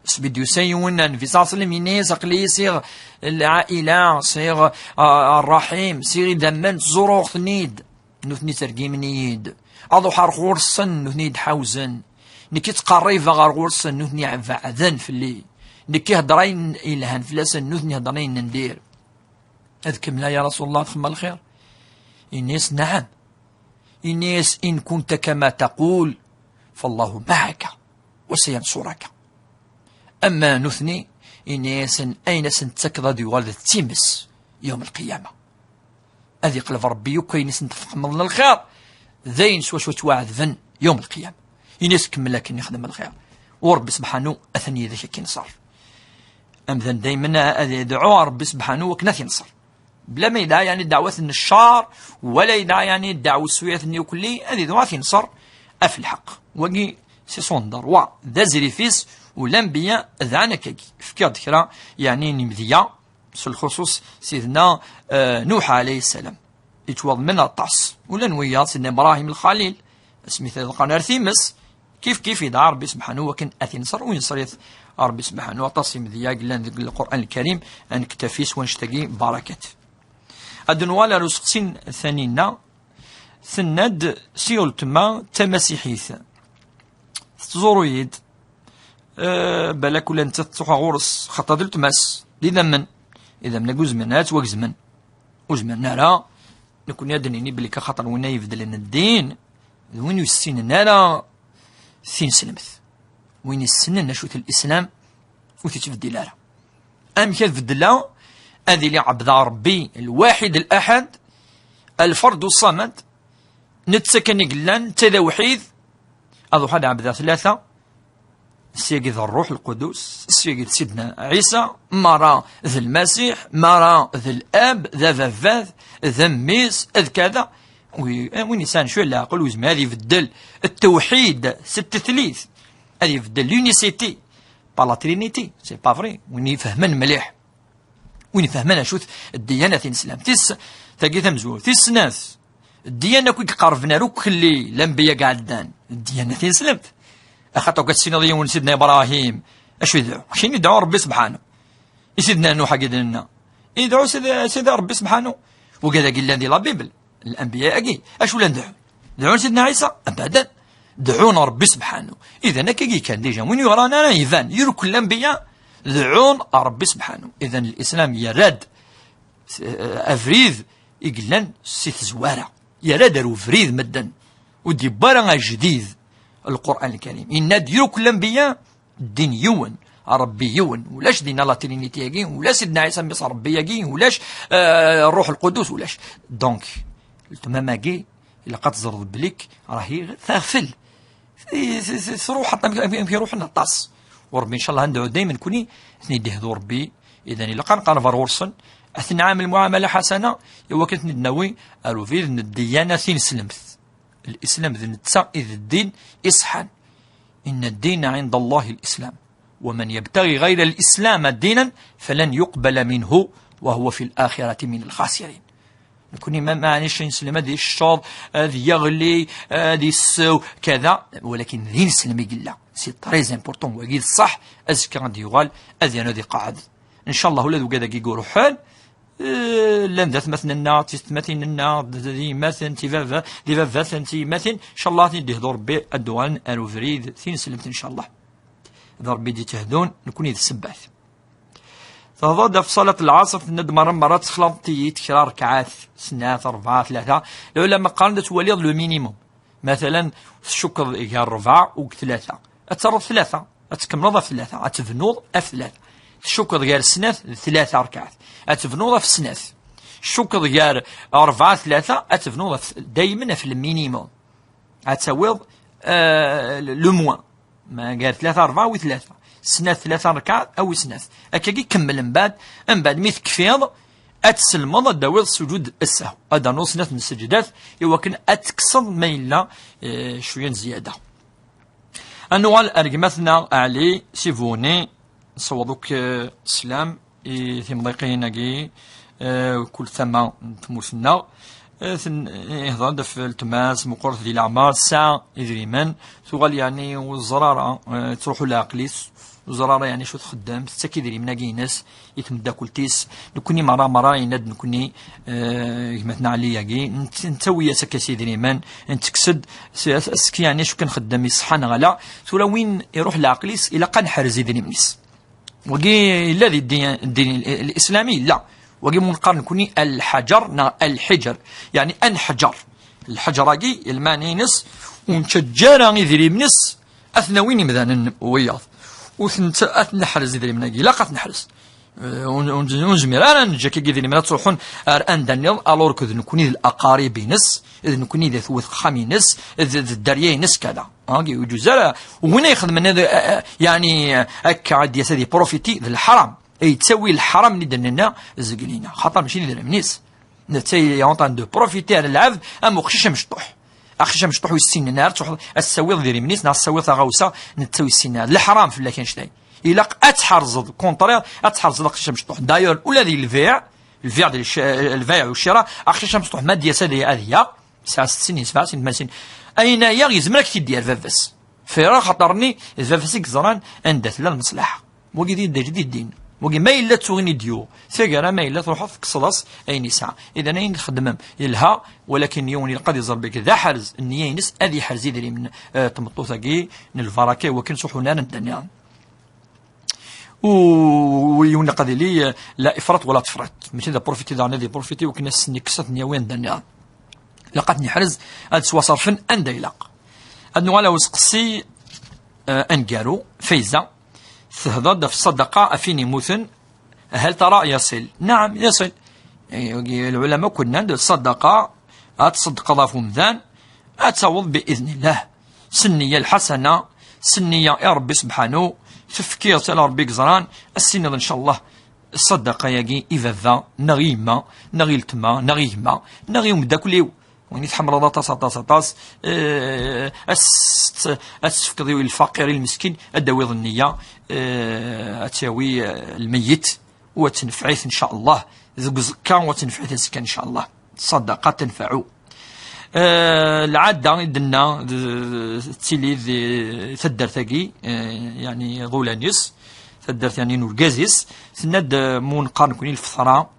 Sbi d-yusa yiwen, Nnbi صلى الله عليه وسلم yenna-yas: aql-iyi sɛiɣ lɛaila, sɛiɣ, ah, ṛṛaḥim, sɛiɣ idammen, ttẓuruɣ-ten-id. Nutni ttergimen-iyi-d. Ad ruḥeɣ ɣur-sen, nutni i d-ḥawzen. Nekki ttqerribeɣ ɣer ɣur-sen, nutni beɛden fell-i. Nekki heddreɣ ayen yelhan fell-asen, nutni heddren ayen n dir. Ad kemmleɣ, ya Rasul Allah, ad xedmeɣ lxir? Yenna-yas: نعم. Yenna-yas: إن كنت كما تقول فالله معك وسينصرك. Ama nutni, yenna-yasen: ayen asen-tettakeḍ ad yuɣal d times yawm lqiyama. Ad iqleb Ṛebbi akk ayen i sen-txedmeḍ n lxir, d ayen s wacu ttwaɛedben yawm lqiyama. Ini-as: kemmel akken ixdem lxir, u Ṛebbi subḥanu atan yid-k ad k-inṣer. Amdan daymen ad yedɛu ɣer Ṛebbi subḥanu akken ad t-inṣer. Bla ma yedɛa, yeɛni, ddeɛwat n ccer, wala yedɛa, yeɛni, ddeɛwat swiɛt-nni ukelli, ad yedɛu ad t-inṣer ɣef lḥeqq. Wagi, c'est son droit, d azrif-is, u lanbiya dɛan akkagi. Fkiɣ-d kra, yeɛni, n yimedya, s lxuṣuṣ Sidna, eh, Nuḥ alayhi ssalam. Yettwaḍmen aṭas. Ula n wiyaḍ, Sidna Ibrahim Lxalil, asmi t-ḍeqqren ar times, kif kif yedɛa Ṛebbi subḥanu wakken ad t-inṣer, u yenṣer-it Ṛebbi subḥanu. Aṭas imedya i yellan deg Lqur'an Lkarim, ad nektafi s wannect-agi barakat. Ad nuɣal ar useqsi n Taninna, tenna-d: si weltma tamasiḥit, tettẓuru-yi-d, eh, balak ula nettat tettruḥ ɣur-s, xaṭer d weltma-s, d idammen. Idammen-agi ur zmiren ara ad ttwagezmen. Ur zmiren ara, nekkni ad d-nini belli ka xaṭer win ay ibeddlen ddin, d win ur yessinen ara tineslemt. Win yessnen acu-t lislam, ur t-yettbeddil ara. Amek ad beddleɣ? Ad iliɣ ɛebdeɣ Ṛebbi lwaḥid laḥad, alferdu ṣṣamad, netta kan i yellan, netta d awḥid, ad ruḥeɣ ad ɛebdeɣ tlata, syagi d Ṛṛuḥ Lqudus, syagi d Sidna Ɛisa, mara d Lmasiḥ, mara d Lab, d ababat, d mmi-s, d kada. Wi-, win yesɛan cwiya n leɛqel, ur yezmir ad ibeddel ttewḥid s tetlit, ad ibeddel l'unicité par la Trinité, c'est pas vrai. Win ifehmen mliḥ. Win ifehmen acu-t ddiyana tineslemt. Tis, tagi tamezwarut. Tis snat, ddiyana akk i iqerben ar ukelli, lanbiya i iɛeddan, ddiyana tineslemt. Axaṭer akk ad tessiniḍ yiwen Sidna Ibrahim, acu idɛu? Akken idɛu Ṛebbi subḥanu. I Sidna Nuḥ agi d-nenna, idɛu Sidi, Sidi Ṛebbi subḥanu. Wigad-agi llan di la Bible. Lanbiya-agi, acu llan dɛun? Dɛun Sidna Ɛisa? Abadan. Dɛun Ṛebbi subḥanu. Idan, akka i kan dija. Win yuɣran ara iban, yurkel lanbiya, dɛun Ṛebbi subḥanu. Idan, lislam yerra-d, eh, abrid i yellan si tezwara. Yerra-d ar ubrid medden. Ur d-yewwi ara ajdid Lqur'an Lkarim. Yenna-d yurkel lanbiya, ddin yiwen, Ṛebbi yiwen, ulac dinna la Trinité-agi, ulac Sidna Ɛisa mmi-s Ṛebbi-agi, ulac, eh, Ṛṛuḥ Lqudus, ulac. Donc, ltmam-agi, ilaq ad teẓreḍ bellik rahi teɣfel. T-, t-, t-, truḥ aṭas, amek, amek, amek iruḥen aṭas. U Ṛebbi, ncallah, ad nedɛu daymen kuni, ad ten-id-ihdu Ṛebbi, idan ilaq ad nqerreb ar ɣur-sen, ad ten-nɛamel muɛamala ḥasana, i wakken ad ten-id-nawi ar ubrid n ddiyana tineslemt. Lislam d netta i d ddin iṣeḥḥan. إن الدين عند الله الإسلام، ومن يبتغي غير الإسلام دينا فلن يقبل منه وهو في الآخرة من الخاسرين. Nekni ma, maɛnic ineslem ad yecceḍ, ad yeɣli, ad yessew, kada, walakin d ineslem i yella. C'est très important, wagi d ṣṣeḥ, azekka ad d-yuɣal, ad yernu ad iqeɛɛed. Ncallah, ula d ugad-agi i iruḥen, Eh, llan d atmaten-nneɣ, d tiyessetmatin-nneɣ, d, d yemmaten, d ibaba-, d ibabaten, d tiyemmatin. Ncallah, ad ten-id-ihdu Ṛebbi, ad d-uɣalen ar ubrid tineslemt, ncallah. d Ṛebbi i d-itehdun, nekkni d ssebbat. Tehḍa-d ɣef ṣalat lɛaṣr, tenna-d: "Merra merra txelɛeḍ-iyi-d kra ṛekɛat, snat, ṛebɛa, tlata." Lɛulama qqaren-d ad twaliḍ le minimum. Matalan, tcukkeḍ gar ṛebɛa u tlata, ad terreḍ tlata, ad tkemmleḍ ɣef tlata, ad tebnuḍ ɣef tlata. Tcukkeḍ gar snat d tlata ṛekɛat, ad tebnuḍ ɣef snat. Tcukkeḍ gar ṛebɛa tlata, ad tebnuḍ ɣef, daymen ɣef le minimum. Ad tawiḍ, euh, le moins. Ma gar tlata ṛebɛa awi tlata, snat tlata ṛekɛa awi snat. Akkagi kemmel mbaɛd, mbaɛd mi tekfiḍ, ad tselmeḍ, ad d-tawiḍ sujud ssehw. Ad d-ternuḍ snat n sseǧdat, i wakken ad tekkseḍ ma yella, eh, cwiya n zzyada. Ad nuɣal ar gma-tneɣ Ɛli si Buni, nessaweḍ akk, eh, sslam i timḍiqin-agi, eh, kul tama n tmurt-nneɣ. Eh, ten-, ihḍer-d ɣef weltma-s meqqret di leɛmer, tesɛa idrimen, tuɣal yeɛni ur teẓri ara, eh, tettruḥu leɛqel-is, ur teẓri ara yeɛni acu txeddem, tettak idrimen-agi-ines i tmeddakelt-is. Nekkni merra, merra, yenna-d nekkni, eh, gma-tneɣ Ɛli-agi, nett-, nettawi-as akka s idrimen, nettekkes-d, s-, s-, aski yeɛni acu kan nxeddem, iṣeḥḥa neɣ ala. Tura win iruḥ leɛqel-is, ilaq ad neḥrez idrimen-is. Wagi yella di ddin, ddin l-, l-, lislami yella. Wagi mu neqqar nekkni lḥaǧer neɣ lḥiǧer, yeɛni ad neḥǧer. Lḥaǧer-agi, lmeɛna-ines, ur nettaǧǧa ara idrimen-is ad ten-awin imdanen wiyaḍ. Ur ten-, ad ten-neḥrez idrimen-agi, ilaq ad t-neḥrez. Eh, ur, ur, ur nezmir ara ad neǧǧ akka idrimen ad ttruḥun ar anda nniḍen, alors que d nekkni d laqarib-ines, d nekkni d at wet uxxam-ines, d, d dderya-ines, kada. Agi, ur yeǧuz ara. Win ay ixedmen ad, a, a, yeɛni, akka ad d-yas ad iprofiti, d leḥram. Ay yettawi leḥram-nni d-nenna zegl-ina. Xaṭer mačči d idrimen-is. Netta il est en train de profiter ar lɛebd am uqcic amecṭuḥ. Aqcic amecṭuḥ ur yessinen ara, ad tṛuḥeḍ ad s-tawiḍ idrimen-is neɣ ad s-tawiḍ taɣawsa, netta ur yessinen ara. D leḥram fell-ak annect-a. Ilaq ad tḥerzeḍ, contraire, ad tḥerzeḍ aqcic amecṭuḥ. D'ailleurs, ula di lbiɛ, lbiɛ d lc-, lbiɛ u ccira, aqcic amecṭuḥ ma d-yas ad, ad yaɣ, yesɛa sett snin, sebɛ snin, tman snin. Ayen ay yaɣ yezmer ad k-t-id-yerr baba-s. Fira xaṭer-nni d baba-s i yeẓran anda tella lmeṣlaḥa. Wagi d idda-, d ddin. Wagi ma yella d tuɣin i d-yuɣ. Taggara ma yella truḥeḍ tekkseḍ-as ayen yesɛa. Idan ayen txeddmem yelha, walakin yiwen ilaq ad iẓer belli d aḥerz, nniya-ines ad yeḥrez idrimen, eh, n tmeṭṭut-agi n lbaraka, i wakken ur ttruḥun ara anda nniḍen. U, u yiwen ilaq ad yili, eh, la ifrat wala tefrat. Mačči d aprofiti daɣen ad iprofiti, i wakken ad s-nekkes ad ten-yawi anda nniḍen. Ilaq ad ten-yeḥrez, ad ttwaṣerfen anda ilaq. Ad nuɣal ar useqsi, eh, aneggaru, Fayza, tehḍer-d ɣef ṣṣadaqa ɣef win yemmuten, hal tara yaṣil? Naɛam, yaṣil. Eh, lɛulama akk nnan-d ṣṣadaqa, ad tṣeddqeḍ ɣef umdan, ad taweḍ bi idnillah. S nniya lḥasana, s nniya i Ṛebbi sebḥanu, tefkiḍ-tt ala Ṛebbi i yeẓran, ad s-tiniḍ, ncallah, ṣṣadaqa-yagi i baba, neɣ i yemma, neɣ i letma, neɣ i gma, neɣ i umeddakel-iw. Win i tḥemmleḍ aṭas, aṭas, aṭas, eh, ad s-, ad s-tefkeḍ i lfaqir, i lmeskin, ad d-tawiḍ nniya, eh, ad tt-yawi, eh, lmeyyet, u ad tenfeɛ-it, ncallah, deg uẓekka, u ad tenfeɛ-it azekka, ncallah. Ṣṣadaqa tenfeɛu. Eh, lɛada i d-tenna, d, d, tettili di taddart-agi, eh, yeɛni iḍulan-is, taddart yeɛni n urgaz-is, tenna-d, eh, mu neqqar nekkni lfeṭra,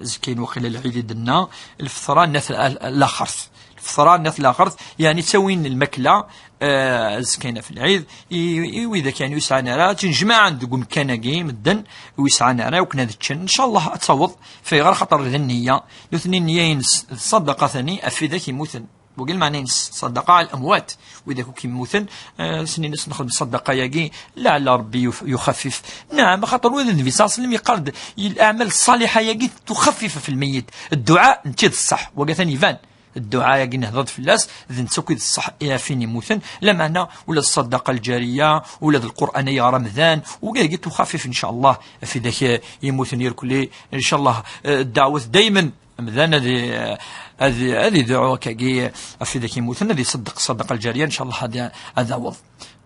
Zkin waqila lɛid i d-tenna, lfeṭra n at l-, laxert. Lfeṭra n at laxert, yeɛni ttawin lmakla, eh, zkin ɣef lɛid, i, i widak yeɛni ur sɛan ara, ttnejmaɛen deg umkan-agi, medden ur sɛan ara, akken ad ččen. Ncallah ad taweḍ, fayɣer xaṭer d nniya, nutni nniya-ines d ṣṣadaqa tani, ɣef widak yemmuten. Wagi lmeɛna-ines ṣṣadaqa ɛla lamwat, widak akk yemmuten, eh, s nniya-ines nexdem ṣṣadaqa-yagi, laɛla Ṛebbi yuf-, yuxaffif. Naɛam, axaṭer ula d Nnbi ṣalla Llahu ɛalayhi wa sallam yeqqar-d, i leɛmal ṣṣaliḥa-yagi tuxaffif ɣef lmeyyet. Dduɛa n tidet ṣṣeḥ, wagi atan iban. Dduɛa-yagi nehḍer-d fell-as, d netta akk i d ṣṣeḥ i ɣef win yemmuten, lameɛna ula d ṣṣadaqa lǧariya, ula d Lqur'an ay yeɣra amdan, wagi tuxaffif, ncallah, ɣef widak, eh, yemmuten irkelli, ncallah, eh, ddeɛwat daymen. Amdan ad i-, ad i-, ad idɛu akkagi ɣef widak yemmuten, ad iṣeddeq ṣṣadaqa lǧariya, ncallah ad, ad aweḍ.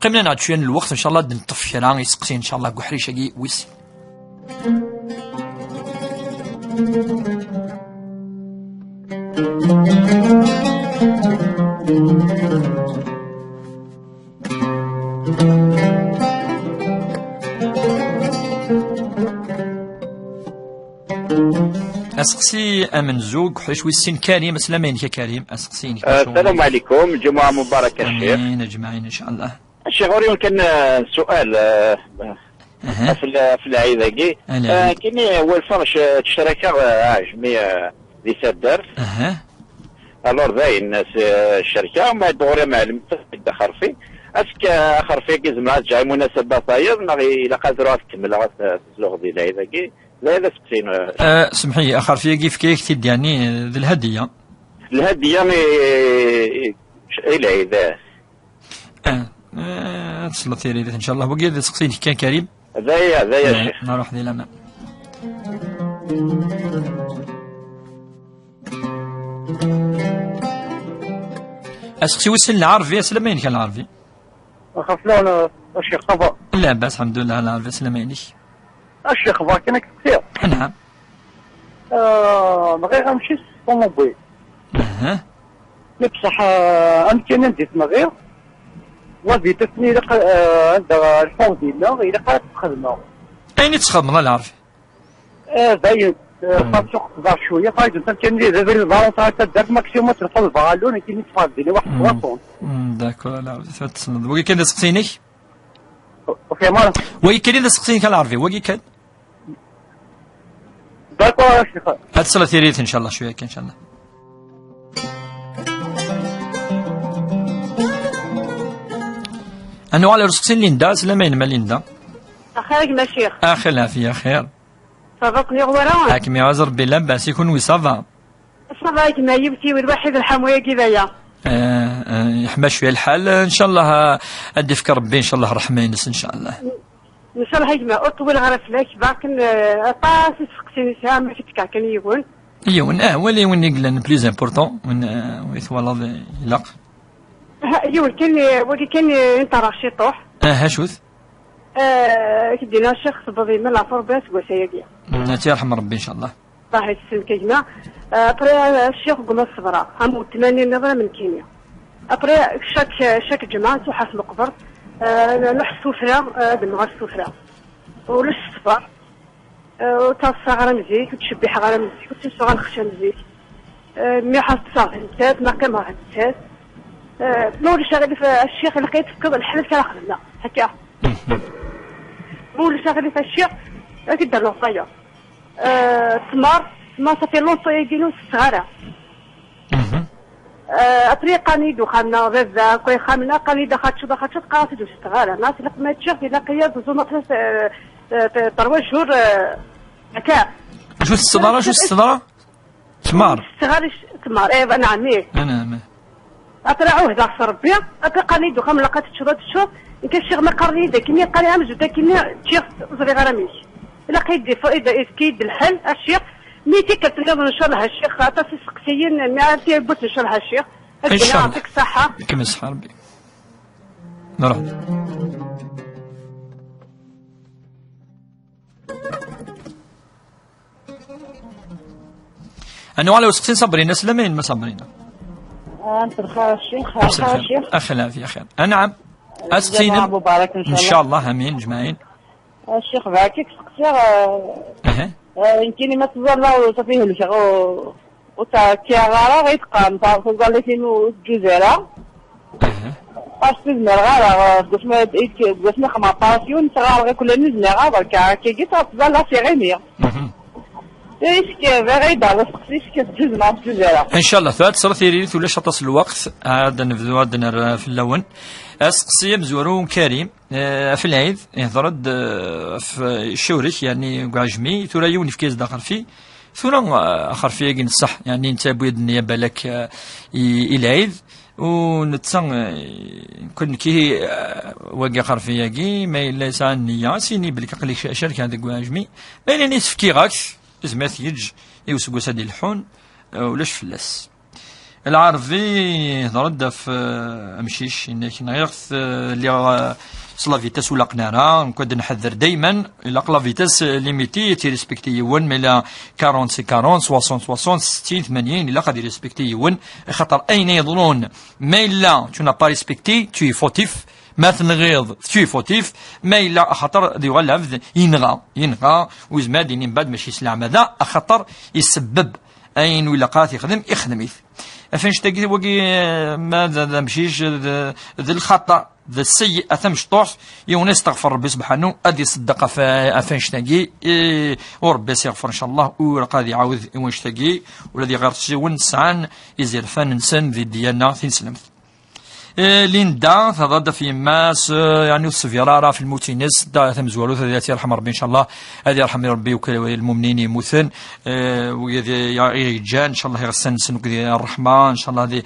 Qqimen-aneɣ-d cwiya n lweqt, ncallah ad d-neṭṭef kra iseqsiyen, ncallah, deg uḥric-agi wis sin. Aseqsi amenzu deg uḥric wis sin, Karim, aslama-inek a Karim, aseqsi-inek. Assalamu alaikum, lǧumuɛa mubaraka, a Ccix. Amin, ajmaɛin, incallah. A Ccix, ɣur-i kan, eh, sual, eh, Aha. ɣef l-, ɣef lɛid-agi. Ala. Eh, kini wal ferc, eh, tecraka, eh, aɛejmi, eh, di taddart. Aha. Alors dayen, s-, eh, ccerka, ma d ɣur-i mɛellem, d axerfi. Est-ce que, eh, axerfi-agi zemreɣ ad ǧǧeɣ i munasaba tayeḍ, neɣ ilaq ad ruɣ ad kemmleɣ ad t-, ad t-sluɣ di lɛid-agi? D aya d aseqsi-inu. Eh, semḥ-iyi, axerfi-agi yefka-yak-t-id, yeɛni, eh, d lhadiya? Lhadiya i, i, i lɛid, eh. Ah, eh, ad tesleḍ tiririt, ncallah. Wagi d aseqsi-inek kan, Karim. D aya, d aya, eh, ccix. Nruḥ di laman. Aseqsi wissen lɛerbi, aslama-inek a lɛerbi. Xef lawan, a ccix, ça va? Labas, lḥemdullah, a lɛerbi, aslama-inek. A ccix, berka-k ad k-seqsiɣ. Anɛam. Ah, bɣiɣ amcic s ṭumubil. Aha. Mi bṣaḥ, ah, amkan anda i t-nɣiɣ, la vitesse-nni ilaq, ah, anda lḥuɣ dinna, ilaq ad t-xedmeɣ. Ayen i txedmeḍ a lɛerbi? Ah, dayen, ah, hmm, xas uqeṣder cwiya, par exemple, amkan-nni d abrid ḍarun, taddart maximum ad telḥuḍ lbaɣalun, akken i teffeɣ dinna waḥed hmm, soixante. Hmm, d'accord, a lɛerbi, ad tessneḍ. Wagi kan d aseqsi-inek? Ur fhimeɣ ara. Wagi kan i d aseqsi-inek a lɛerbi, wagi kan. D'accord, a ccix. Ad tesleḍ tiririt, ncallah, cwiya kan, ncallah. Ad nuɣal ar useqsi n Linda, aslama-inem a Linda. Axir a gma ccix. Axir lɛafiya, axir. Ça va, ken-yuɣ wara? Ad kem-iɛuz Rebbi, labas, i kunwi, ça va? Ça va a gma, yiwet yiwet, lwaḥid lḥamu-agi d aya. Eh, eh, yeḥma cwiya lḥal, ncallah, eh, ad d-ifk Rebbi, ncallah, ṛṛeḥma-ines, ncallah. Ncallah a gma, ur ṭwileɣ ara fell-ak, bakin, eh, aṭas iseqsiyen i sɛiɣ, ma k-d-fkeɣ kan yiwen. Yiwen, ah, wali win i yellan plus important, win, eh, win i twalaḍ, eh, ilaq. Ha, yiwen kan, eh, wagi kan, eh, interagir ciṭuḥ. Ah, acu-t? Eh, k-d-iniɣ ccix, tewweḍ yemma leɛfu Rebbi aseggas-agi. Mm, ad tt-yerḥem Rebbi, ncallah. Allah yesselmek a gma. Eh, après, eh, ccix, gguma ṣṣebreɣ. Am weltma-nni nniḍen, am nekkini. Après, chaque, chaque ǧemɛa, ttuḥaseb uqber. Eh, nruḥ s tuffra, eh, ad nuɣal s tuffra. Ulac ṣṣber. Eh, ur ttaḍsaɣ ara am zik, ur ttcebbiḥeɣ ara am zik, ur ttusuɣ ara lxec am zik. Eh, mi ḥaṣ ṭṭseɣ d nettat, ma qqimeɣ d nettat. Eh, ma ulac aɣilif, a ccix, ilaq ad yi-tefkeḍ lḥal akken ara xedmeɣ. Akka. Mhm. Ma ulac aɣilif, a ccix, ad k-id-rnuɣ tayeḍ. Eh, ttmer, ttmer, ça fait longtemps-agi ur tetteɣ ara. Mhm. Eh, après, qqaren-iyi-d uxxam-nneɣ, baba, akk ixxamen-a, qqaren-iyi-d, "Axaččeḍ, axaččeḍ", qqareɣ-t-id ur tetteɣ ara. Neɣ tilaq ma ččiɣ, tilaq-iyi ad ẓumeɣ tres, eh, eh, trois jours, eh, akka. Acu tetteḍ ara, acu tetteḍ ara? Ttmer. Tetteɣ ara c-, ttmer, eh, nɛam, ih. Anɛam. Après ɛuhdeɣ s Rebbi, après qqaren-iyi-d uxxam, "Ilaq ad teččeḍ, ad teččeḍ." Nekk a ccix, ma qqaren-iyi-d akkenni, qqaren-iyi amzut akkenni, ččiɣ, ur ẓriɣ ara amek. Ilaq ad yi-d-yefk-, ad yi-d-yefk lḥal, a ccix. Mi tikkelt nniḍen, ncallah, a ccix, aṭas iseqsiyen, mi ara tiwwet, ncallah, a ccix. Ad ncallah. Yeɛṭik ṣṣeḥḥa. Kem ṣṣeḥḥa Rebbi. Nruḥ. Ad nuɣal ar useqsi n Sabrina, aslama-inem a Sabrina. Ah, مساء الخير الشيخ. مساء الخير. الشيخ. أخي العافية، أخي. أنعم. Aseqsi-inem. Ramadan Mubarak, إن شاء الله. إن شاء الله، آمين أجمعين. الشيخ, bɣiɣ ad k-seqsiɣ, ah, Aha. Ah, nekkini ma teẓẓalleɣ ur ṣafi helkeɣ, ur, ur ttɛekkiɣ ara, ɣer teqqar, teẓẓallit-inu ur teǧǧuz ara. Aha. Parce que ur zmireɣ ara, deg wasmi, deg wasmi xedmeɣ opération, ttɣareɣ akk llan ur zmireɣ ara, berka akkagi ttẓallaɣ s iɣimi. Mhm. Est-ce que bɣiɣ ad d-aɣeɣ aseqsi, est-ce que teǧǧuz neɣ ur teǧǧuz ara? Ncallah, tura ad tesleḍ tiririt, ulac aṭas n lweqt, ad nebdu ad nerr fell-awen. Aseqsi amezwaru n Karim, eh, ɣef lɛid, ihder-d, eh, ɣef ccawrek, yeɛni deg uɛejmi, tura yiwen yefka-as-d axerfi, tura, eh, axerfi-agi n ṣṣeḥ, yeɛni netta yewwi-d nniya balak, eh, i, i lɛid, u netta, eh, nekk, eh, wagi axerfi-agi, ma yella yesɛa nniya, ad s-yini belk aql-ik ca-, cerkeɣ deg uɛejmi, ma yella yesfkiɣ-ak, izmer ad t-yeǧǧ i useggas ad d-ileḥḥun, eh, ulac fell-as. Lɛerbi ihder-d ɣef, eh, amcic, yenna-k, nɣiɣ-t, eh, lliɣ, eh, s la vitesse ur laqen ara, nekk ad nḥedder dayman, ilaq la vitesse, eh, limitée, ad t-irespecti yiwen, ma yella quarante c'est quarante, soixante soixante, settin tmanyin, ilaq ad irespecti yiwen, axaṭer ayen ay yeḍrun, ma yella tu n'as pas respecté, tu es fautif, ma tenɣiḍ, tu es fautif, ma yella axaṭer ad yuɣal lɛebd yenɣa, yenɣa, u yezmer ad d-yini mbeɛd mačči s leɛmada, axaṭer isebbeb. Ayen ur ilaq ara t-yexdem, ixdem-it. Af annect-agi, wagi, eh, ma d, d amcic, d, d lxaṭer. d seyyi'a tamecṭuḥt, yiwen isteɣfer Rebbi subḥanu, ad iṣeddeq ɣef, ɣef annect-agi, i, u Rebbi ad s-iɣfer, ncallah, u ilaq ad iɛawed i wannect-agi, ula d iɣersiwen sɛan izirfan-nsen di ddiyana tineslemt. Eh, Linda, teḍad ɣef yemma-s, eh, yani ur tesbir ara ɣef lmut-ines, da tamezwarut, ad tt-yerḥem Rebbi, ncallah, ad yerḥem Rebbi akk lmumnin yemmuten, eh, wid i, i yeǧǧan, ncallah, iɣsan-nsen akked ṛṛeḥma, ncallah, ad i-,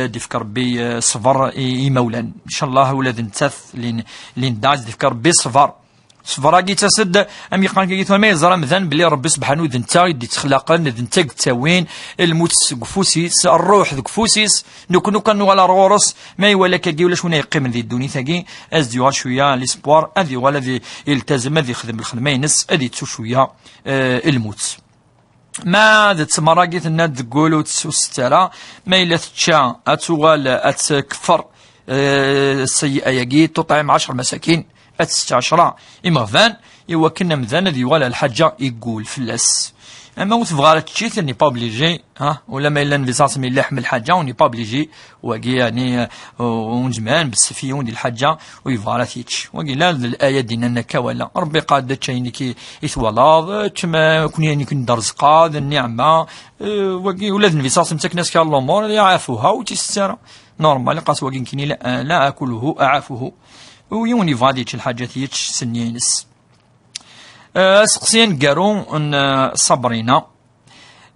ad ifk Rebbi, eh, ṣṣber i, i imawlan. Ncallah, ula d nettat, Lin-, Linda, ad ifk Rebbi ṣṣber. Ṣṣber-agi yettas-d, am yeqqar kagi tura, ma yeẓra amdan belli Rebbi subḥanu d netta i d-ittexlaqen, d netta i yettawin lmut seg ufus-is, ṛṛuḥ deg ufus-is, nekkni kan nuɣal ar ɣur-s, ma iwala kagi ulac win ay yeqqimen di ddunit-agi, ad s-d-yuɣal cwiya l'espoir, ad yuɣal ad i-, iltazem, ad ixdem lxedma-ines, ad yettu cwiya, eh, lmut. Ma d ttmer-agi tenna-d deg wul ur tt-, ur tett ara, ma yella tečča ad tuɣal ad tkeffer, eh, seyyi'a-agi, tuṭɛim ɛecṛa masakin, ad tett ɛecṛa imeɣban, i wakken amdan ad yuɣal ar lḥaǧa yeggul fell-as. Ama ur tebɣa ara tečč-it, n'est pas obligé, ha? Ula ma yella Nnbi ṣaṣ yella iḥemmel lḥaǧa, on n'est pas obligé. Wagi, yani, eh, ur nezmir ara ad nbessef yiwen di lḥaǧa ur yebɣi ara ad t-yečč. Wagi la d laya d-yennan akka wala. Rebbi qal-d ečč ayen i k-, i twalaḍ, ečč ma, kuni, ayen i ken-d-rezqeɣ, d nniɛma. Eh, wagi, ula d Nnbi ṣaṣ yettaken-as kra n lumuṛ, yaɛafuha, ur tt-isett ara. Normal, qas wagi nekkini la, la akuluhu, aɛafuhu. U yiwen yebɣa ad yečč lḥaǧat, yečč s nniya-ines. Eh, aseqsi aneggaru n, eh, Sabrina.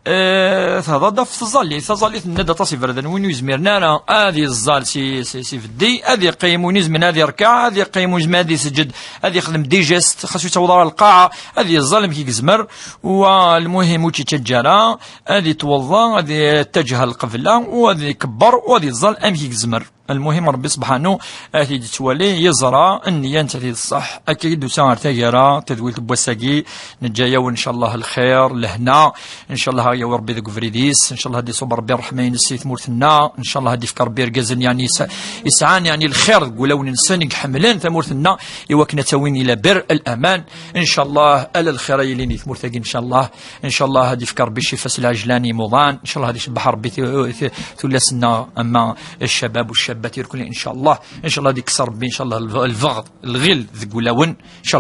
Eh, tehḍer-d ɣef tẓallit. Taẓallit, nenna-d aṭas iberdan, win ur yezmiren ara ad yeẓẓal si, si, si beddi, ad yeqqim, win yezmiren ad yerkeɛ, ad yeqqim, win yezmiren ad yesǧed, ad yexdem des gestes, xas ur yettaweḍ ara lqaɛa, ad yeẓẓal amek i yezmer, wa lmuhim ur tt-yettaǧǧa ara, ad yetweḍḍa, ad yettaǧeh lqebla, u ad ikebber, u ad yeẓẓal amek i yezmer. Lmuhim, Rebbi subḥanu ad t-id-yettwali, yeẓra nniya n tadid ṣṣeḥ. Akka i d-tusa ɣer taggara, tadwilt n wass-agi, neǧǧa-yawen, ncallah, lxir, lehna, ncallah, ad yawi Rebbi deg ubrid-is, ncallah, ad iṣubb Rebbi ṛṛeḥma-ines i tmurt-nneɣ, ncallah, ad ifk Rebbi irgazen, yani, yesɛ-, yesɛan, yani, lxir deg wulawen-nsen, i iḥemmlen tamurt-nneɣ, i wakken ad tt-awin ila bir al-aman, ncallah, ala lxir ay yilin di tmurt-agi, ncallah. Ncallah ad ifk Rebbi ccifa s lɛejlan i imuḍan. Ncallah ad icebbeḥ Rebbi tu-, tu-, tullas-nneɣ, ama ccabab u ccabat irkelli, ncallah. Ncallah ad ikkes Rebbi, ncallah, lb-, lbeɣd, lɣil deg wulawen. Ncallah.